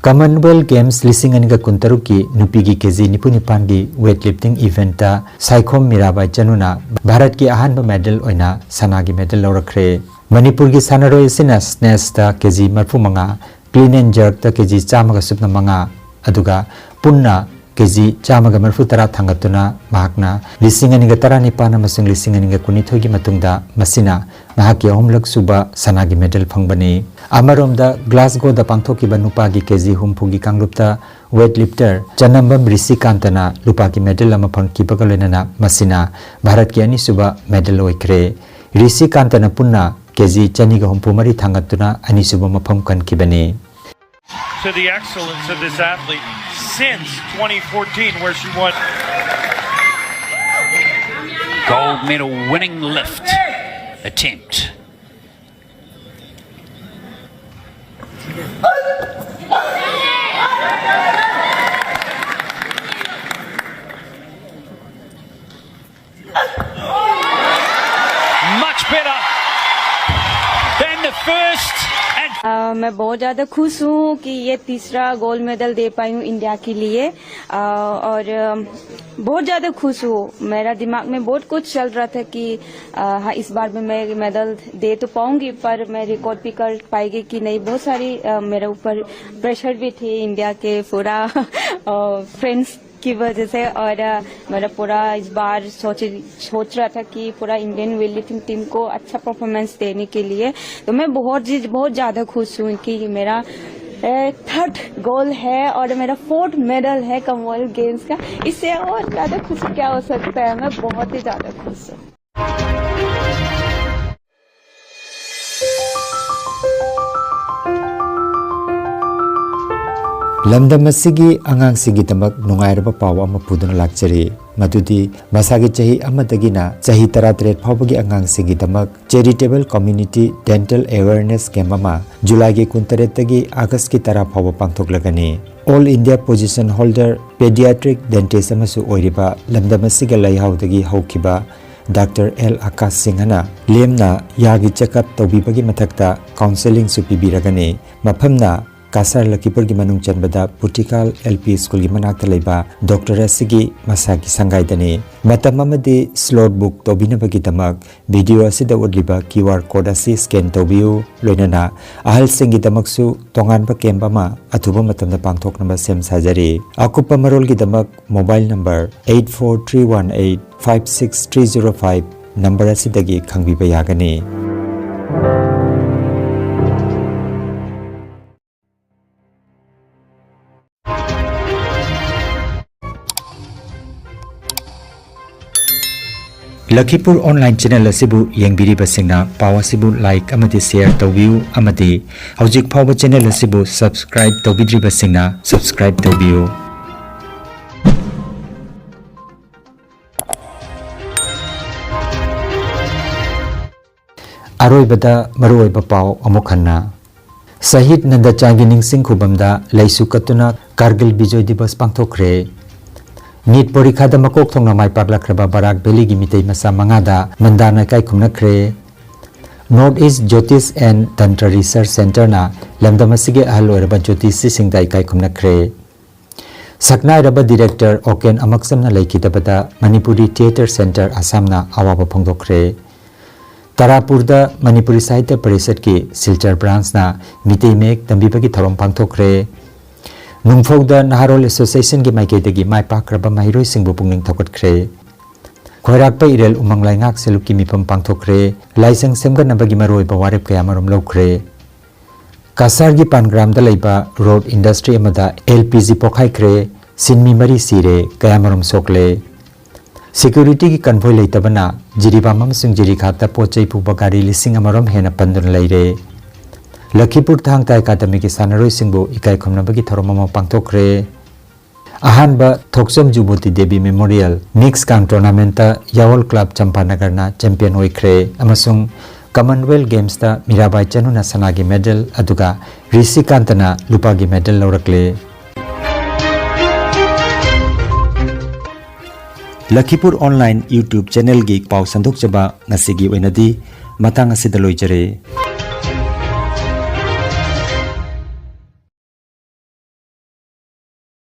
ꯀꯃꯟꯋꯦꯜꯊ ꯒꯦꯝꯁ ꯂꯤꯁꯤꯡ ꯑꯅꯤꯒ ꯀꯨꯟꯇꯔꯨꯛꯀꯤ ꯅꯨꯄꯤꯒꯤ ꯀꯦ ꯖꯤ ꯅꯤꯐꯨ ꯅꯤꯄꯥꯟꯒꯤ ꯋꯦꯠ ꯂꯤꯐꯇꯤꯡ ꯏꯚꯦꯟꯠꯇ ꯁꯥꯏꯈꯣꯝ ꯃꯤꯔꯥꯕꯥꯏ ꯆꯅꯨꯅ ꯚꯥꯔꯠꯀꯤ ꯑꯍꯥꯟꯕ ꯃꯦꯗꯜ ꯑꯣꯏꯅ ꯁꯅꯥꯒꯤ ꯃꯦꯗꯜ ꯂꯧꯔꯛꯈ꯭ꯔꯦ꯫ ꯃꯅꯤꯄꯨꯔꯒꯤ ꯁꯥꯟꯅꯔꯣꯏ ꯑꯁꯤꯅ ꯁ꯭ꯅꯦꯠꯁꯇ ꯀꯦ ꯖꯤ ꯃꯔꯤꯐꯨ ꯃꯉꯥ, ꯀ꯭ꯂꯤꯟ ꯑꯦꯟ ꯖꯔꯛꯇ ꯀꯦ ꯖꯤ ꯆꯥꯝꯃꯒ ꯁꯨꯞꯅ ꯃꯉꯥ, ꯑꯗꯨꯒ ꯄꯨꯟꯅ ꯀꯦ ꯖꯤ ꯆꯥꯝꯃꯒ ꯃꯔꯤꯐꯨ ꯇꯔꯥ ꯊꯥꯡꯒꯠꯇꯨꯅ ꯃꯍꯥꯛꯅ ꯂꯤꯁꯤꯡ ꯑꯅꯤꯒ ꯇꯔꯥꯅꯤꯄꯥꯟ ꯑꯃꯁꯨꯡ ꯂꯤꯁꯤꯡ ꯑꯅꯤꯒ ꯀꯨꯟꯅꯤꯊꯣꯏꯒꯤ ꯃꯇꯨꯡꯗ ꯃꯁꯤꯅ ꯃꯍꯥꯛꯀꯤ ꯑꯍꯨꯝꯂꯛ ꯁꯨꯕ ꯁꯅꯥꯒꯤ ꯃꯦꯗꯜ ꯐꯪꯕꯅꯤ꯫ ꯑꯃꯔꯣꯝꯗ, ꯒ꯭ꯂꯥꯁꯒꯣꯗ ꯄꯥꯡꯊꯣꯛꯈꯤꯕ ꯅꯨꯄꯥꯒꯤ ꯀꯦ ꯖꯤ ꯍꯨꯝꯐꯨꯒꯤ ꯀꯥꯡꯂꯨꯞꯇ ꯋꯦꯠ ꯂꯤꯐꯇꯔ ꯆꯅꯝꯕꯝ ꯔꯤꯁꯤꯀꯥꯟꯇꯅ ꯂꯨꯄꯥꯒꯤ ꯃꯦꯗꯜ ꯑꯃ ꯐꯪꯈꯤꯕꯒ ꯂꯣꯏꯅꯅ ꯃꯁꯤꯅ ꯚꯥꯔꯠꯀꯤ ꯑꯅꯤꯁꯨꯕ ꯃꯦꯗꯜ ꯑꯣꯏꯈ꯭ꯔꯦ꯫ ꯔꯤꯁꯤꯀꯥꯟꯇꯅ ꯄꯨꯟꯅ ꯀꯦ ꯖꯤ ꯆꯅꯤꯒ ꯍꯨꯝꯐꯨ ꯃꯔꯤ ꯊꯥꯡꯒꯠꯇꯨꯅ ꯑꯅꯤꯁꯨꯕ ꯃꯐꯝ ꯀꯟꯈꯤꯕꯅꯤ꯫ To the excellence of this athlete since twenty fourteen, where she won Gold medal winning lift attempt. Much better than the first and अ, मैं बहुत ज़्यादा खुश हूँ कि ये तीसरा गोल्ड मेडल दे पाई हूँ इंडिया के लिए। अ, और अ, बहुत ज़्यादा खुश हूँ। मेरा दिमाग में बहुत कुछ चल रहा था कि अ, हाँ, इस बार भी मैं मेडल दे तो पाऊंगी, पर मैं रिकॉर्ड भी कर पाएगी कि नहीं। बहुत सारी अ, मेरे ऊपर प्रेशर भी थी इंडिया के पूरा फ्रेंड्स की वजह से। और अ, मेरा पूरा इस बार सोच सोच रहा था कि पूरा इंडियन वेटलिफ्टिंग टीम को अच्छा परफॉर्मेंस देने के लिए। तो मैं बहुत जी बहुत ज़्यादा खुश हूँ कि ये मेरा थर्ड गोल्ड है और मेरा फोर्थ मेडल है कॉमनवेल्थ गेम्स का। इससे और ज़्यादा खुशी क्या हो सकता है? मैं बहुत ही ज़्यादा खुश हूँ। ꯂꯝꯗꯝ ꯑꯁꯤꯒꯤ ꯑꯉꯥꯡꯁꯤꯡꯒꯤꯗꯃꯛ ꯅꯨꯡꯉꯥꯏꯔꯕ ꯄꯥꯎ ꯑꯃ ꯄꯨꯗꯨꯅ ꯂꯥꯛꯆꯔꯤ꯫ ꯃꯗꯨꯗꯤ ꯃꯁꯥꯒꯤ ꯆꯍꯤ ꯑꯃꯗꯒꯤꯅ ꯆꯍꯤ ꯇꯔꯥꯇꯔꯦꯠ ꯐꯥꯎꯕꯒꯤ ꯑꯉꯥꯡꯁꯤꯡꯒꯤꯗꯃꯛ Charitable Community Dental Awareness Camp ꯑꯃ ꯖꯨꯂꯥꯏꯒꯤ ꯀꯨꯟꯇꯔꯦꯠꯇꯒꯤ ꯑꯥꯒꯁꯀꯤ ꯇꯔꯥ ꯐꯥꯎꯕ ꯄꯥꯡꯊꯣꯛꯂꯒꯅꯤ꯫ All India position holder pediatric dentist ꯑꯃꯁꯨ ꯑꯣꯏꯔꯤꯕ ꯂꯝꯗꯝ ꯑꯁꯤꯒ ꯂꯩꯍꯥꯎꯗꯒꯤ ꯍꯧꯈꯤꯕ ꯗꯥꯛꯇꯔ ꯑꯦꯜ ꯑꯀꯥꯁ ꯁꯤꯡꯍꯅ ꯂꯦꯝꯅ ꯌꯥꯒꯤ ꯆꯦꯛꯑꯞ ꯇꯧꯕꯤꯕꯒꯤ ꯃꯊꯛꯇ ꯀꯥꯎꯟꯁꯦꯂꯤꯡꯁꯨ ꯄꯤꯕꯤꯔꯒꯅꯤ꯫ ꯃꯐꯝꯅ ꯀꯥꯁꯥꯔ ꯂꯈꯤꯄꯨꯔꯒꯤ ꯃꯅꯨꯡ ꯆꯟꯕꯗ ꯄꯨꯇꯤꯀꯥꯜ ꯑꯦꯜ ꯄꯤ ꯁ꯭ꯀꯨꯜꯒꯤ ꯃꯅꯥꯛꯇ ꯂꯩꯕ ꯗꯣꯛꯇꯔ ꯑꯁꯤꯒꯤ ꯃꯁꯥꯒꯤ ꯁꯪꯒꯥꯏꯗꯅꯤ꯫ ꯃꯇꯝ ꯑꯃꯗꯤ ꯁ꯭ꯂꯣꯠ ꯕꯨꯛ ꯇꯧꯕꯤꯅꯕꯒꯤꯗꯃꯛ ꯚꯤꯗꯤꯑꯣ ꯑꯁꯤꯗ ꯎꯠꯂꯤꯕ ꯀ꯭ꯌꯨ ꯑꯥꯔ ꯀꯣꯗ ꯑꯁꯤ ꯁ꯭ꯀꯦꯟ ꯇꯧꯕꯤꯌꯨ꯫ ꯂꯣꯏꯅꯅ ꯑꯍꯜꯁꯤꯡꯒꯤꯗꯃꯛꯁꯨ ꯇꯣꯉꯥꯟꯕ ꯀꯦꯝꯞ ꯑꯃ ꯑꯊꯨꯕ ꯃꯇꯝꯗ ꯄꯥꯡꯊꯣꯛꯅꯕ ꯁꯦꯝ ꯁꯥꯖꯔꯤ꯫ ꯑꯀꯨꯞꯄ ꯃꯔꯣꯜꯒꯤꯗꯃꯛ mobile number eight four three one eight five six three zero five number ꯑꯁꯤꯗꯒꯤ ꯈꯪꯕꯤꯕ ꯌꯥꯒꯅꯤ꯫ ꯂꯈꯤꯄꯨꯔ ꯑꯣꯟꯂꯥꯏꯟ ꯆꯦꯅꯦꯜ ꯑꯁꯤꯕꯨ ꯌꯦꯡꯕꯤꯔꯤꯕꯁꯤꯡꯅ ꯄꯥꯎ ꯑꯁꯤꯕꯨ ꯂꯥꯏꯛ ꯑꯃꯗꯤ ꯁꯦꯌꯔ ꯇꯧꯕꯤꯌꯨ ꯑꯃꯗꯤ ꯍꯧꯖꯤꯛ ꯐꯥꯎꯕ ꯆꯦꯅꯦꯜ ꯑꯁꯤꯕꯨ ꯁꯕꯁꯀ꯭ꯔꯥꯏꯕ ꯇꯧꯕꯤꯗ꯭ꯔꯤꯕꯁꯤꯡꯅ ꯁꯕꯁꯀ꯭ꯔꯥꯏꯕ ꯇꯧꯕꯤꯌꯨ꯫ ꯑꯔꯣꯏꯕꯗ ꯃꯔꯨꯑꯣꯏꯕ ꯄꯥꯎ ꯑꯃꯨꯛ ꯍꯟꯅ꯫ ꯁꯍꯤꯗ ꯅꯟꯗꯆꯥꯟꯒꯤ ꯅꯤꯡꯁꯤꯡ ꯈꯨꯕꯝꯗ ꯂꯩꯁꯨ ꯀꯠꯇꯨꯅ ꯀꯥꯔꯒꯤꯜ ꯕꯤꯖꯣꯏ ꯗꯤꯕꯁ ꯄꯥꯡꯊꯣꯛꯈ꯭ꯔꯦ꯫ ꯅꯤꯠ ꯄꯣꯔꯤꯈꯥꯗ ꯃꯀꯣꯛ ꯊꯣꯡꯅ ꯃꯥꯏ ꯄꯥꯛꯂꯛꯈ꯭ꯔꯕ ꯕꯔꯥꯛ ꯚꯦꯂꯤꯒꯤ ꯃꯤꯇꯩ ꯃꯆꯥ ꯃꯉꯥꯗ ꯃꯟꯗꯥꯅ ꯏꯀꯥꯏ ꯈꯨꯝꯅꯈ꯭ꯔꯦ꯫ North East Jyotish and Tantra Research Centreꯅ ꯂꯝꯗꯝ ꯑꯁꯤꯒꯤ ꯑꯍꯜ ꯑꯣꯏꯔꯕ ꯖ꯭ꯌꯣꯇꯤꯁꯤꯁꯤꯡꯗ ꯏꯀꯥꯏ ꯈꯨꯝꯅꯈ꯭ꯔꯦ꯫ ꯁꯛꯅꯥꯏꯔꯕ ꯗꯤꯔꯦꯛꯇꯔ ꯑꯣꯀꯦꯟ ꯑꯃꯛꯁꯝꯅ ꯂꯩꯈꯤꯗꯕꯗ ꯃꯅꯤꯄꯨꯔꯤ ꯊꯤꯌꯦꯇꯔ ꯁꯦꯟꯇꯔ ꯑꯁꯥꯝꯅ ꯑꯋꯥꯕ ꯐꯣꯡꯗꯣꯛꯈ꯭ꯔꯦ꯫ ꯇꯔꯥꯄꯨꯔꯗ ꯃꯅꯤꯄꯨꯔꯤ ꯁꯥꯍꯤꯇ꯭ꯌ ꯄꯔꯤꯁꯠꯀꯤ ꯁꯤꯜꯆꯔ ꯕ꯭ꯔꯥꯟꯁꯅ ꯃꯤꯇꯩ ꯃꯌꯦꯛ ꯇꯝꯕꯤꯕꯒꯤ ꯊꯧꯔꯝ ꯄꯥꯡꯊꯣꯛꯈ꯭ꯔꯦ꯫ ꯅꯨꯡꯐꯧꯗ ꯅꯍꯥꯔꯣꯜ ꯑꯦꯁꯣꯁꯤꯌꯦꯁꯟꯒꯤ ꯃꯥꯏꯀꯩꯗꯒꯤ ꯃꯥꯏ ꯄꯥꯛꯈ꯭ꯔꯕ ꯃꯍꯩꯔꯣꯏꯁꯤꯡꯕꯨ ꯄꯨꯛꯅꯤꯡ ꯊꯧꯒꯠꯈ꯭ꯔꯦ꯫ ꯈꯣꯏꯔꯥꯛꯄ ꯏꯔꯦꯜ ꯎꯃꯪ ꯂꯩꯉꯥꯛ ꯁꯦꯜꯂꯨꯛꯀꯤ ꯃꯤꯐꯝ ꯄꯥꯡꯊꯣꯛꯈ꯭ꯔꯦ꯫ ꯂꯥꯏꯁꯪ ꯁꯦꯝꯒꯠꯅꯕꯒꯤ ꯃꯔꯨꯑꯣꯏꯕ ꯋꯥꯔꯦꯞ ꯀꯌꯥꯃꯔꯨꯝ ꯂꯧꯈ꯭ꯔꯦ꯫ ꯀꯁꯥꯔꯒꯤ ꯄꯥꯟꯒ꯭ꯔꯥꯝꯗ ꯂꯩꯕ ꯔꯣꯗ ꯏꯟꯗꯁꯇ꯭ꯔꯤ ꯑꯃꯗ ꯑꯦꯜ ꯄꯤ ꯖꯤ ꯄꯣꯈꯥꯏꯈ꯭ꯔꯦ꯫ ꯁꯤꯟꯃꯤ ꯃꯔꯤ ꯁꯤꯔꯦ, ꯀꯌꯥꯃꯔꯨꯝ ꯁꯣꯛꯂꯦ꯫ ꯁꯦꯀ꯭ꯌꯨꯔꯤꯇꯤꯒꯤ ꯀꯟꯚꯣꯏ ꯂꯩꯇꯕꯅ ꯖꯤꯔꯤꯕꯥꯝ ꯑꯃꯁꯨꯡ ꯖꯤꯔꯤꯈꯥꯛꯇ ꯄꯣꯠ ꯆꯩ ꯄꯨꯕ ꯒꯥꯔꯤ ꯂꯤꯁꯤꯡ ꯑꯃꯔꯣꯝ ꯍꯦꯟꯅ ꯄꯟꯗꯨꯅ ꯂꯩꯔꯦ꯫ ꯂꯈꯤꯄꯨꯔ ꯊꯥꯡ ꯇꯥ ꯑꯦꯀꯥꯗꯃꯤꯒꯤ ꯁꯥꯟꯅꯔꯣꯏꯁꯤꯡꯕꯨ ꯏꯀꯥꯏ ꯈꯨꯝꯅꯕꯒꯤ ꯊꯧꯔꯝ ꯑꯃ ꯄꯥꯡꯊꯣꯛꯈ꯭ꯔꯦ꯫ ꯑꯍꯥꯟꯕ ꯊꯣꯛꯆꯣꯝ ꯖꯨꯕꯣꯇꯤ ꯗꯦꯕꯤ ꯃꯦꯃꯣꯔꯤꯌꯦꯜ ꯃꯤꯛꯁ ꯀꯥꯡ ꯇꯣꯔꯅꯥꯃꯦꯟꯠꯇ ꯌꯥꯋꯜ ꯀ꯭ꯂꯕ ꯆꯝꯄꯥꯅꯒꯔꯅ ꯆꯦꯝꯄꯤꯌꯟ ꯑꯣꯏꯈ꯭ꯔꯦ ꯑꯃꯁꯨꯡ ꯀꯃꯟꯋꯦꯜꯊ ꯒꯦꯝꯁꯇ ꯃꯤꯔꯥꯕꯥꯏ ꯆꯅꯨꯅ ꯁꯅꯥꯒꯤ ꯃꯦꯗꯜ ꯑꯗꯨꯒ ꯔꯤꯁꯤꯀꯥꯟꯇꯅ ꯂꯨꯄꯥꯒꯤ ꯃꯦꯗꯜ ꯂꯧꯔꯛꯂꯦ꯫ ꯂꯈꯤꯄꯨꯔ ꯑꯣꯟꯂꯥꯏꯟ YouTube ꯆꯦꯅꯦꯜꯒꯤ ꯄꯥꯎ ꯁꯟꯗꯣꯛꯆꯕ ꯉꯁꯤꯒꯤ ꯑꯣꯏꯅꯗꯤ ꯃꯇꯥꯡ ꯑꯁꯤꯗ ꯂꯣꯏꯖꯔꯦ꯫